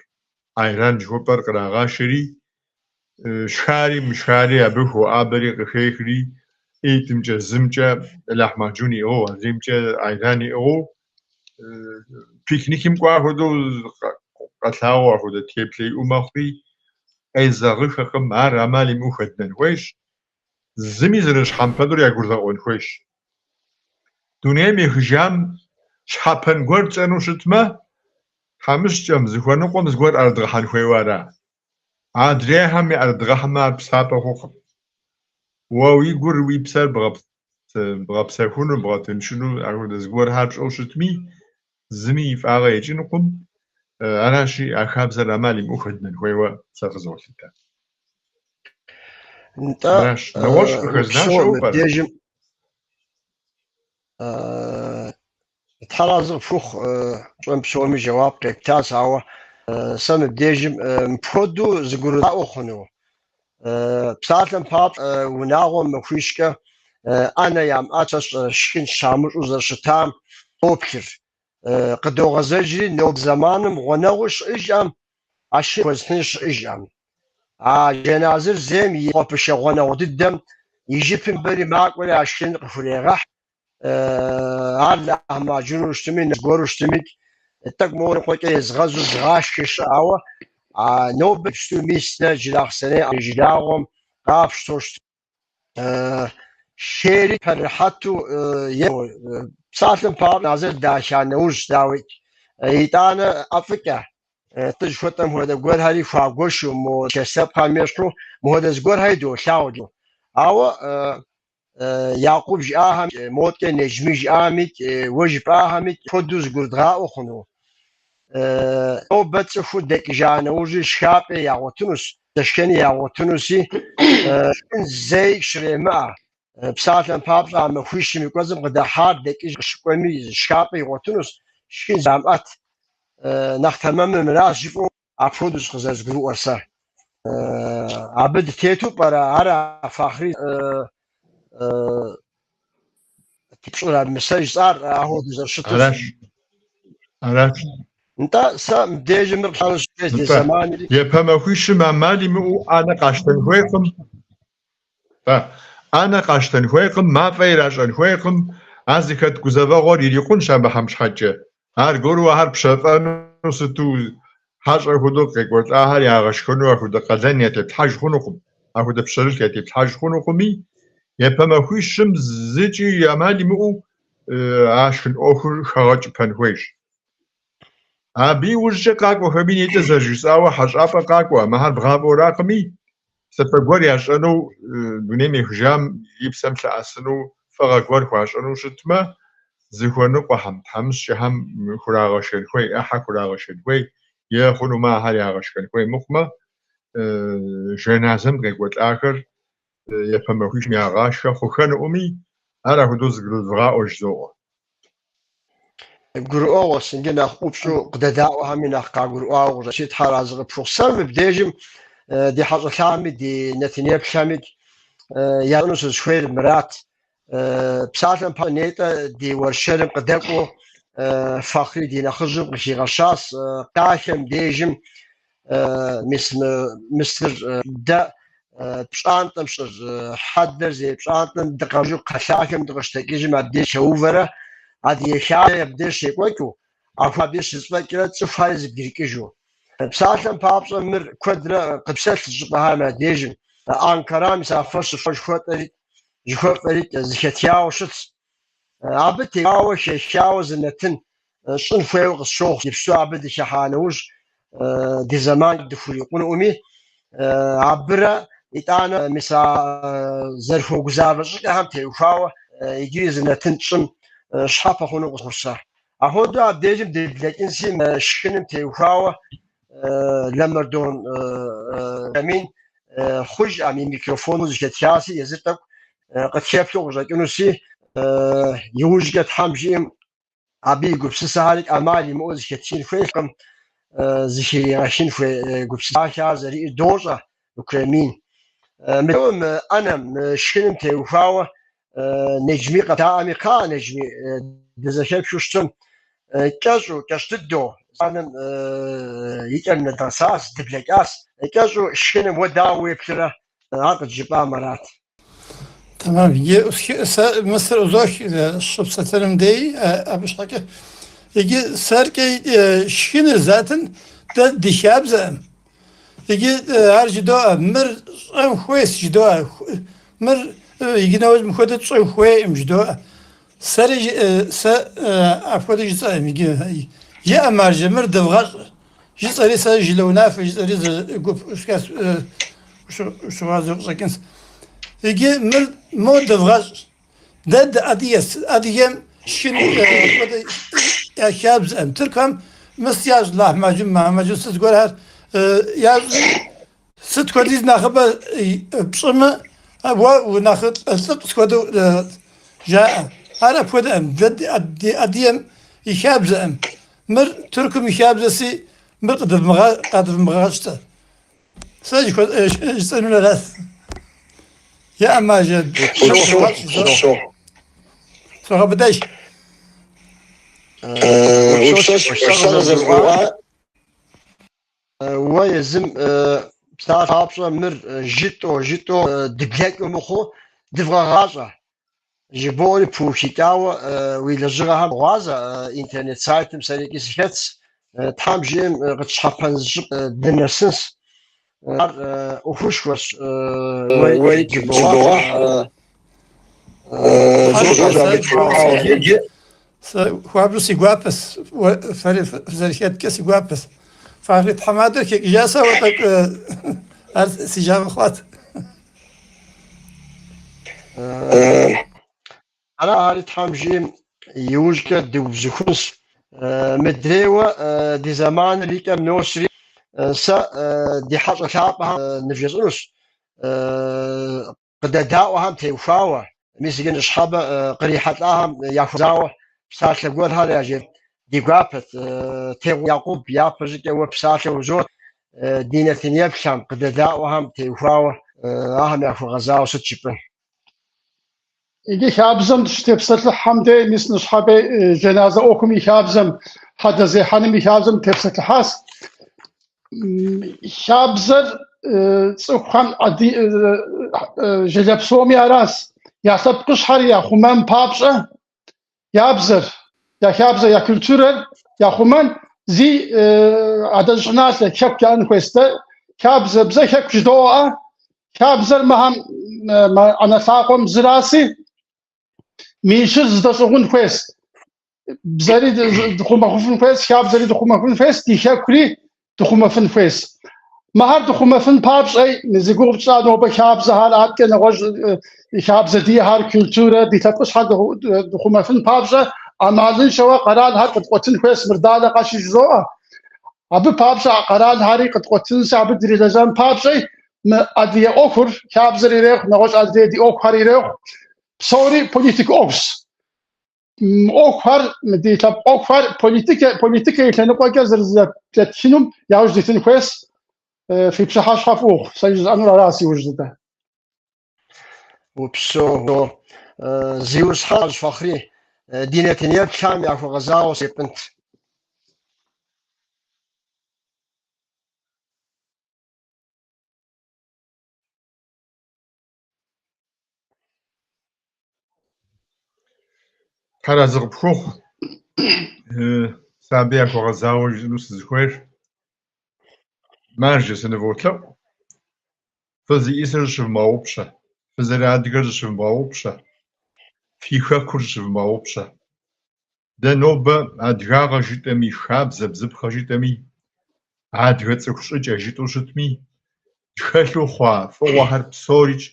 айран жыхуэпӏэр кърагъашэри, шхари мышхари абы хоӏэбэри къыхехри, ӏитӏымкӏэ зымкӏэ лэхьмаджун иӏыгъыу, адреймкӏэ айран иӏыгъыу, пикникым кӏуа хуэдэу къэлъагъуэу апхуэдэ теплъэ иӏэу мэхъури, къезэгъыхэкъым, ар ӏэмал имыӏэу хэднэн хуейщ. Зыми зэрыщхьэмыпэнур ягурыдгъэӏуэн хуейщ. Дунейм ехыжам щхьэпэн гуэр тщӏэну щытмэ, тхьэмыщкӏэм, зыхуэныкъуэм зыгуэр ӏэрыдгъэхьэн хуейуэ ара? Адрейхэм яӏэрыдгъэхьэмэ, ар псапэ хъукъым. Уэ уи гур, уи псэр бгъэпсэхуну, бгъэтыншыну апхуэдэ зыгуэрхэр пщӏэу щытми, зыми и фӏагъэ екӏынукъым. Аращи, а хабзэр ӏэмал имыӏэу хэднэн хуейуэ сэ къызолъытэ. Нтӏэ, Аращ. Нэгъуэщӏ къыхэзна псо щыӏэу пӏэрэ? мыбдежым Тхьэразэ къыпхухъу, пщӏэм псоми жэуап къептащ, ауэ сэ мыбдежым мыпхуэдэу зыгурыдгъаӏуэ хъуну. Псалъэм папщӏэ, унагъуэм махуищкӏэ ӏэнэ ямыӏэт, сэ сщӏэрэ шхын щамыщӏу зэрыщытам доплъыр. Къыдогъэзэжри, нобэ зэманым гъунэгъуу щыӏэжкъым, а шхын хуэзыхьын щыӏэжкъым. А жэназыр зейм и къуэпышэ гъунэгъу дыдэм и жыпым бэри макӏуэри а шхыныр къыхурегъэхь. Ар лэхьмаджуну щытми, зыгуэру щытми, тӏэкӏу моуэ ныкъуэкӏэ езыгъэзу зыгъашхэ щыӏэ, ауэ а нобэ иджыпсту мис дэ Джылахъстэней жылагъуэм къапщтэу щыт. Шейри пэрыхьэту е псалъэм папщӏэ жэназыр даха нэужь, дауикӏ, итӏанэ ӏэфӏыкӏэ, тӏы жыхуэтӏэм хуэдэ гуэрхэри хуагуэшу, мо лъэпкъхэм ещхьу, мыхуэдэ зыгуэрхэри долъагъу. Ауэ Якъуб жиӏахэм, моткӏэ Неджми жиӏамикӏ, уэ жыпӏахэмикӏ хуэдэу зыгурыдгъаӏуэ хъуну. Нобэ цӏыхур дэкӏыжа нэужьи шхапӏэ ягъуэтынущ, здэшхэни ягъуэтынущи, шхын зэи щремыӏэ. Псалъэм папщӏэ, а махуищым и кӏуэцӏым къыдыхьар дэкӏыж къыщыкӏуэми шхапӏэ игъуэтынущ, шхын замыӏэт. Нэхъ тэмэмыр мыращ жыфӏэу апхуэдэущ къызэрызгурыӏуэр сэ. Абы дытету пӏэрэ ара Фахъри пщӏыр мы сэ жысӏар ахуэдэу зэрыщытыр? Аращ. Аращ. Нтӏэ, сэ мыбдежым мыр къыщӏэнущ ди Нтӏэ, зэманри. япэ махуищым ӏэмал имыӏэу ӏэнэ къащтэн хуейкъым. Нтӏэ, ӏэнэ къащтэн хуейкъым, мафӏэ иращӏэн хуейкъым, а зыхэт гузэвэгъуэр ирикъунщ абыхэм щхьэкӏэ. Аргуэру ахэр пщэфӏэну сыту хьэщӏэ хуэдэу къекӏуэлӏахэр ягъэшхэну апхуэдэ къалэн ятеплъхьэж хъунукъым, апхуэдэ пщэрылъ ятеплъхьэж хъунукъыми, япэ махуищым зыкӏи ӏэмал имыӏэу а шхын ӏуэхур хэгъэкӏыпэн хуейщ. Абы иужькӏэ къакӏуэхэми нетӏэ зэрыжысӏауэ хьэщӏапӏэ къакӏуэ, мыхэр бгъафӏэу аракъыми, псапэ гуэр ящӏэну дунейм ехыжам и псэм лъэӏэсыну фӏыгъэ гуэр хуащӏэну щытмэ, зыхуэныкъуэхэм, тхьэмыщкӏэхэм хурагъэшэн хуей, ӏыхьэ хурагъэшэн хуей, е хъунумэ ахэр ягъэшхэн хуей мыхъумэ, жэназэм къекӏуэлӏахэр япэ махуищым ягъашхэ хъухэнукъыми, ар апхуэдэу зыгурыдвгъаӏуэ жызоӏэ. Гурыӏуэгъуэщ, иджы нэхъ ӏупщӏу къыдэдаӏуэхэми нэхъ къагурыӏуауэ къыщӏэкӏынщи, Тхьэр арэзы къыпхухъу. Сэ мыбдежым ди хьэщӏэ лъапӏэми ди нэтынеплъхэми ящӏэну сызыхуейр мырат. Псалъэм папщӏэ, нетӏэ ди уэршэрым къыдэкӏуэу Фахъри ди нэхъыжьым къыхигъэщащ кхъэлъахэм дежым мис мы мысыр дэ пщӏантӏэм щӏыр, хьэдэр зей пщӏантӏэм дыкъэмыжу кхъэлъахэм дыкъыщыдэкӏыжым абдеж хэувэрэ адыгэ хабзэ абдеж щекӏуэкӏыу, ахуэ абдеж щызэфӏэкӏрэ цӏыхухэри зэбгрыкӏыжу. Псалъэм папщӏэ, мыр куэдрэ къыпсэлъ щӏыпӏэхэм я дежым, Анкара мис а фэ щыфӏэ жыхуэфӏэри зэхэтхауэ щытщ. Абы теухуауэ хэхауэ зы нэтын щӏын хуейуэ къысщохъу. Иджыпсту абы дыхыхьа нэужь ди зэман дыхурикъунуӏыми, абырэ итӏанэ мис а зэрыхуэгузавэ щӏыкӏэхэм теухуауэ иджыри зы нэтын тщӏым щхьэпэ хъуну къысщохъур сэ. Апхуэдэу абдежым дыблэкӏынси, мы шхыным теухуауэ Ламэрдон Амин хъужӏэм и микрофону зэхэтхаси, езыр тӏэкӏу къытхэплъу къыщӏэкӏынуси, иужькӏэ Тхьэм жиӏэм абы и гупсысэхэри ӏэмал имыӏэу зэхэтхын хуейкъым, зыхригъэхын хуей гупсысэхэр зэриӏэр дощӏэ Укремин. Мыдрейуэ мы ӏэнэм, мы шхыным теухуауэ Неджми къэдаӏэми, кхъа, Неджми, дызэхэпхыу щытым, кӏэщӏу, кӏэщӏ дыдэу, зэманым и кӏэм нэдгъэсащ, дыблэкӏащ. Кӏэщӏу шхыным уэ дауэ уеплърэ, ар къыджепӏам арат. Тэмэм, иджы сэ мысыр ӏузох щыпсэлъэным дей абы щхьэкӏэ. Иджы сэркӏэ шхыныр затын дэ ди хабзэкъым. Иджы ар жыдоӏэ, мыр щӏэн хуейщ жыдоӏэ, мыр иджы нэужь мыпхуэдэ тщӏэн хуейкъым жыдоӏэ. Сэри сэ апхуэдэ жысӏэкъым иджы. Иӏэ маржэ, мыр дывгъэщӏ жысӏэри сэ жылэ унафэ жысӏэри зы гуп ущыгъуазэу къыщӏэкӏынщ. Иджы мыр мо дывгъэщӏ. Дэ дыадыгэс, адыгэм шхын апхуэдэ я хабзэкъым. Тыркухэм мыс ящӏ лахмаджун, махмаджун сыт зыгуэрхэр ящӏри, сыт хуэдиз нэхъыбэ пщӏымэ, уэ унэхъ лӏыфӏ хуэдэу жаӏэ. Ар апхуэдэкъым. Дэ ди адыгэм и хабзэкъым. Мыр Тыркум и хабзэси, мыр къэдывмыгъащтэ. Сэ жысӏэнур арат. Иӏэ маржэ. Упсэу. Согъэбыдэж. Упсэу, сэ къызэрызгурыӏуа. Уэ езым псалъэ папщӏэ мыр жытӏэу, жытӏэу дыблэкӏыу мыхъуу дывгъэгъащӏэ. Жыбоӏэри пыухыкӏауэ уи лэжьыгъэхэм гъуазэ интернет сайтым сэри икӏи сыхэтс. Тхьэм жиӏэм къытщхьэпэн зы щӏыпӏэ дынэсынс. Ар ӏуэхушхуэщ. Уэри жыбогъэхь. Сэ хуабжьу си гуапэс, фэри фызэрыхэткӏэ си гуапэс. Фахъри тхьэмадэр хэкӏыжа сэ ауэ тӏэкӏу ар си жагъуэ хъуат. Ара ари Тхьэм жиӏэм иужькӏэ дыубзыхунщ. Мыдрейуэ ди зэманыр и кӏэм носри, сэ ди хьэщӏэ лъапӏэхэм нывжесӏэнущ къыдэдаӏуэхэм теухуауэ, мис иджы ныщхьэбэ кърихьэлӏахэм яхуэзауэ псалъэ гуэрхэр яжефӏэ. Ди гуапэт, Тегъу Якъуб япэ щӏыкӏэ уэ псалъэ узот, ди нэтынеплъхэм, къыдэдаӏуэхэм теухуауэ ахэм яхуэгъэзауэ сыт жыпӏэн? Иджы хабзэм дыщытепсэлъыхьэм дей, мис ныщхьэбэ джэназэ ӏуэхум и хабзэм, хьэдэ зехьэным и хабзэм тепсэлъыхьащ. Хабзэр цӏыхухэм жылэ псоми аращ, я лъэпкъыщхьэр яхъумэн папщӏэ, я бзэр, я хабзэр, я культурэр яхъумэн зи адэжь щӏыналъэ хэку яӏэн хуейщ. Дэ хабзэ, бзэ хэку жыдоӏэ, хабзэр мыхэм ӏэнэ лъакъуэм зыраси, мы щыр зыдэщӏыгъун хуейщ. Бзэри дыхъумэфын хуейщ, хабзэри дыхъумэфын хуейщ, ди хэкури дыхъумэфын хуейщ. Мыхэр дыхъумэфын папщӏэ, мы зи гугъу тщӏа нобэ хабзэхэр, аткӏэ нэгъуэщӏ хабзэ диӏэхэр, культурэ, ди лъэпкъыщхьэр дыхъумэфын папщӏэ, ӏэмалыншэуэ къэралхэр къыткъуэтын хуейщ, мыр далэ къэси жызоӏэ. Абы папщӏэ а къэралхэри къыткъуэтынщи, абы дрилэжьэн папщӏи, мы адыгэ ӏуэхур, хабзэр ирехъу, нэгъуэщӏ адрей ди ӏуэхухэр ирехъу, псори политик ӏуэхущ. Мы ӏуэхухэр, мы ди лъэпкъ ӏуэхухэр политикэ, политикэ и лъэныкъуэкӏэ зэрызэблэтхынум яужь дитын хуейщ. Фи пщыхьэщхьэ фӏы ухъу, сэ жысӏэнур аращ иужь дыдэ. Упсэу. Зиусхьэн Фахъри, ди нэтын еплъхэм яхуэгъэзауэ сыт жепӏэнт. Тхьэр арэзы къыпхухъу. Сэ абы яхуэгъэзауэ жысӏэну сызыхуейр. Маржэ, сыныволъэӏу. Фызиӏисыр зыщывмыгъэгъупщэ, фызэрыадыгэр зыщывмыгъэгъупщэ, фи хэкур зыщывмыгъэгъупщэ. Дэ нобэ адыгагъэ жытӏэми, хабзэ бзыпхъэ жытӏэми, адыгэ цӏыху щӏыкӏэ жытӏэу щытми, тхэлъу хъуа фӏыгъуэхэр псорикӏ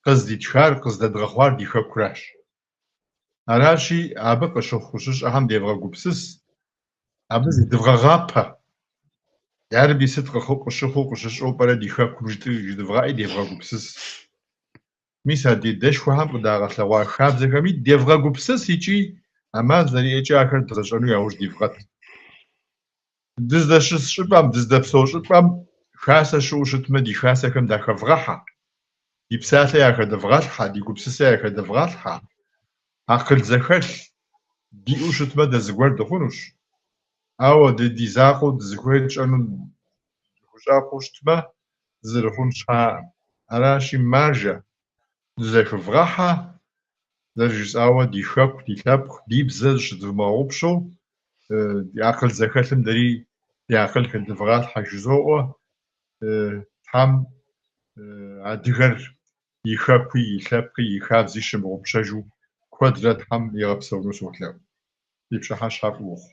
къыздитхар, къыздэдгъэхъуар ди хэкуращ. Аращи, абы къыщыхъу-къыщыщӏэхэм девгъэгупсыс, абы зыдывгъэгъапэ. Ярэби, сыт къыщыхъуу къыщыщӏэу пӏэрэ ди хэкум жытӏи жыдывгъэӏи девгъэгупсыс. Мис а ди адэшхуэхэм къыдагъэлъэгъуа хабзэхэми девгъэгупсыс икӏи ӏэмал зэриӏэкӏэ ахэр дгъэзэщӏэну яужь дивгъэт. Дыздэщыс щӏыпӏэм, дыздэпсэу щӏыпӏэм хасэ щыӏэу щытмэ, ди хасэхэм дахэвгъэхьэ, ди псалъэ яхэдывгъэлъхьэ, ди гупсысэ яхэдывгъэлъхьэ. Акъыл зэхэлъ диӏэу щытмэ, дэ зыгуэр дыхъунущ. Ауэ дэ ди закъуэу дызыхуейр тщӏэну дыхущӏэкъуу щытмэ, дызэрыхъун щыӏэкъым. Аращи, маржэ, дызэхывгъэхьэ, зэрыжысӏауэ, ди хэку, ди лъэпкъ, ди бзэ зыщыдвмыгъэгъупщэу, ди акъыл зэхэлъым дэри ди акъыл хэдывгъалъхьэ жызоӏэ. Тхьэм адыгэр и хэкуи, и лъэпкъи, и хабзи щымыгъупщэжу куэдрэ Тхьэм игъэпсэуну солъэӏу. Фи пщыхьэщхьэ фӏы ухъу.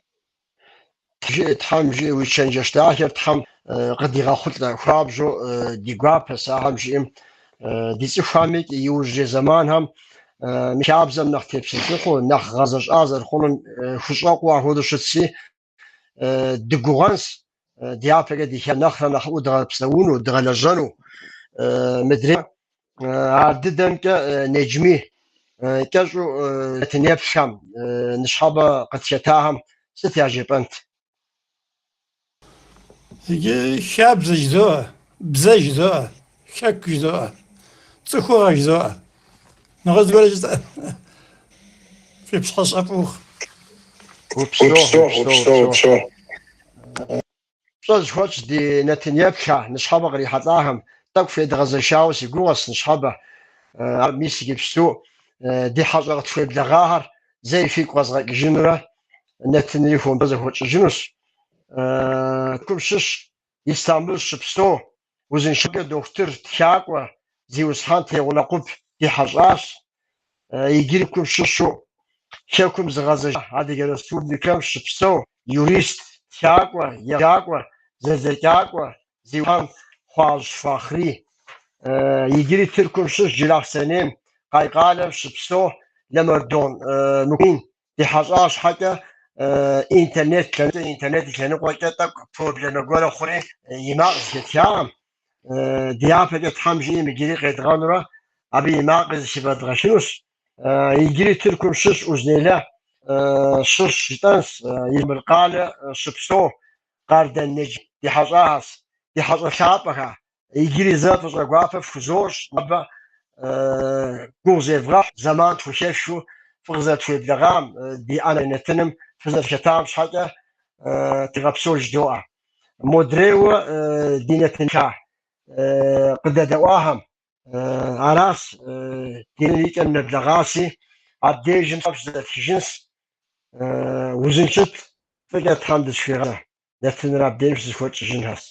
Жыӏэ, Тхьэм жиӏэ, уи чэнджэщ дахэр Тхьэм къыдигъэхъулӏэ. Хуабжьу ди гуапэщ ахэм жиӏэм. Ди цӏыхухэми иужьрей зэманхэм хабзэм нэхъ тепсэлъыхьу, нэхъ гъэзэщӏа зэрыхъунум хущӏэкъуу апхуэдэу щытси, дыгугъэнщ дяпэкӏэ ди нэхърэ нэхъыфӏу дгъэпсэуну, дгъэлэжьэну. Мыдрей ар дыдэмкӏэ Неджми кӏэщӏу нэтынеплъхэм, ныщхьэбэ къытхэтахэм сыт яжепӏэнт? Иджы хабзэ жызоӏэ, бзэ жызоӏэ, хэку жызоӏэ, цӏыхугъэ жызоӏэ. Нэгъуэщӏ зыгуэрэ жысӏэ. Фи пщыхьэщхьэ фӏы ухъу. Упсэу, Упсэу, упсэу, упсэу, упсэу. упсэу. Пщӏэ зыхуэтщӏ ди нэтынеплъхэ, ныщхьэбэ кърихьэлӏахэм, тӏэкӏу федгъэзэшауэ си гугъэщ ныщхьэбэ. Ар мис иджыпсту ди хьэщӏэ къытхуеблэгъахэр зэи фигу къэзгъэкӏыжынурэ нэтынри хуэмурэ зэхуэтщӏыжынущ. Тыркум щыщ, Истамбыл щыпсэу, узыншагъэмкӏэ дохутыр, тхакӏуэ, зиусхьэн Тегъу Екъуб ди хьэщӏащ. Иджыри Тыркум щыщу Хэкум зыгъэзэжа Адыгэ Республикэм щыпсэу юрист, тхакӏуэ, егъэджакӏуэ, зэдзэкӏакӏуэ, зиусхьэн Хъуажь Фахъри. Иджыри Тыркум щыщ Джылахъстэнейм, Къай къалэм щыпсэу Лэмэрдон Мукмин ди хьэщӏа щхьэкӏэ интернет интернет и лъэныкъуэкӏэ тӏэкӏу проблемэ гуэрэ хъури и макъ зэхэтхакъым. Дяпэкӏэ Тхьэм жиӏэм иджыри къедгъэнурэ абы и макъи зыхывэдгъэхынущ. Иджыри Тыркум щыщ Узунейлэ щыщ жытӏэнщ, Измир къалэ щыпсэу Къардэн Неджми ди хьэщӏахэщ, ди хьэщӏэ лъапӏэхэ. Иджыри зэ фӏыщӏэ гуапэ фхузощӏ, абы гугъу зевгъэхь, зэман тхухэфхыу фыкъызэрытхуеблэгъам, ди ӏэнэ нэтыным фызэрыхэтам щхьэкӏэ тхьэгъэпсэу жыдоӏэ. Модрейуэ ди нэтынха къыдэдэӏуахэм аращ ди и кӏэм нэблэгъащи, абдежым щызэтхыжынщ. Узыншэт, фӏыкӏэ Тхьэм дыщыхуигъазэ, нэтыныр абдежым щызэхуэтщӏыжынхэщ.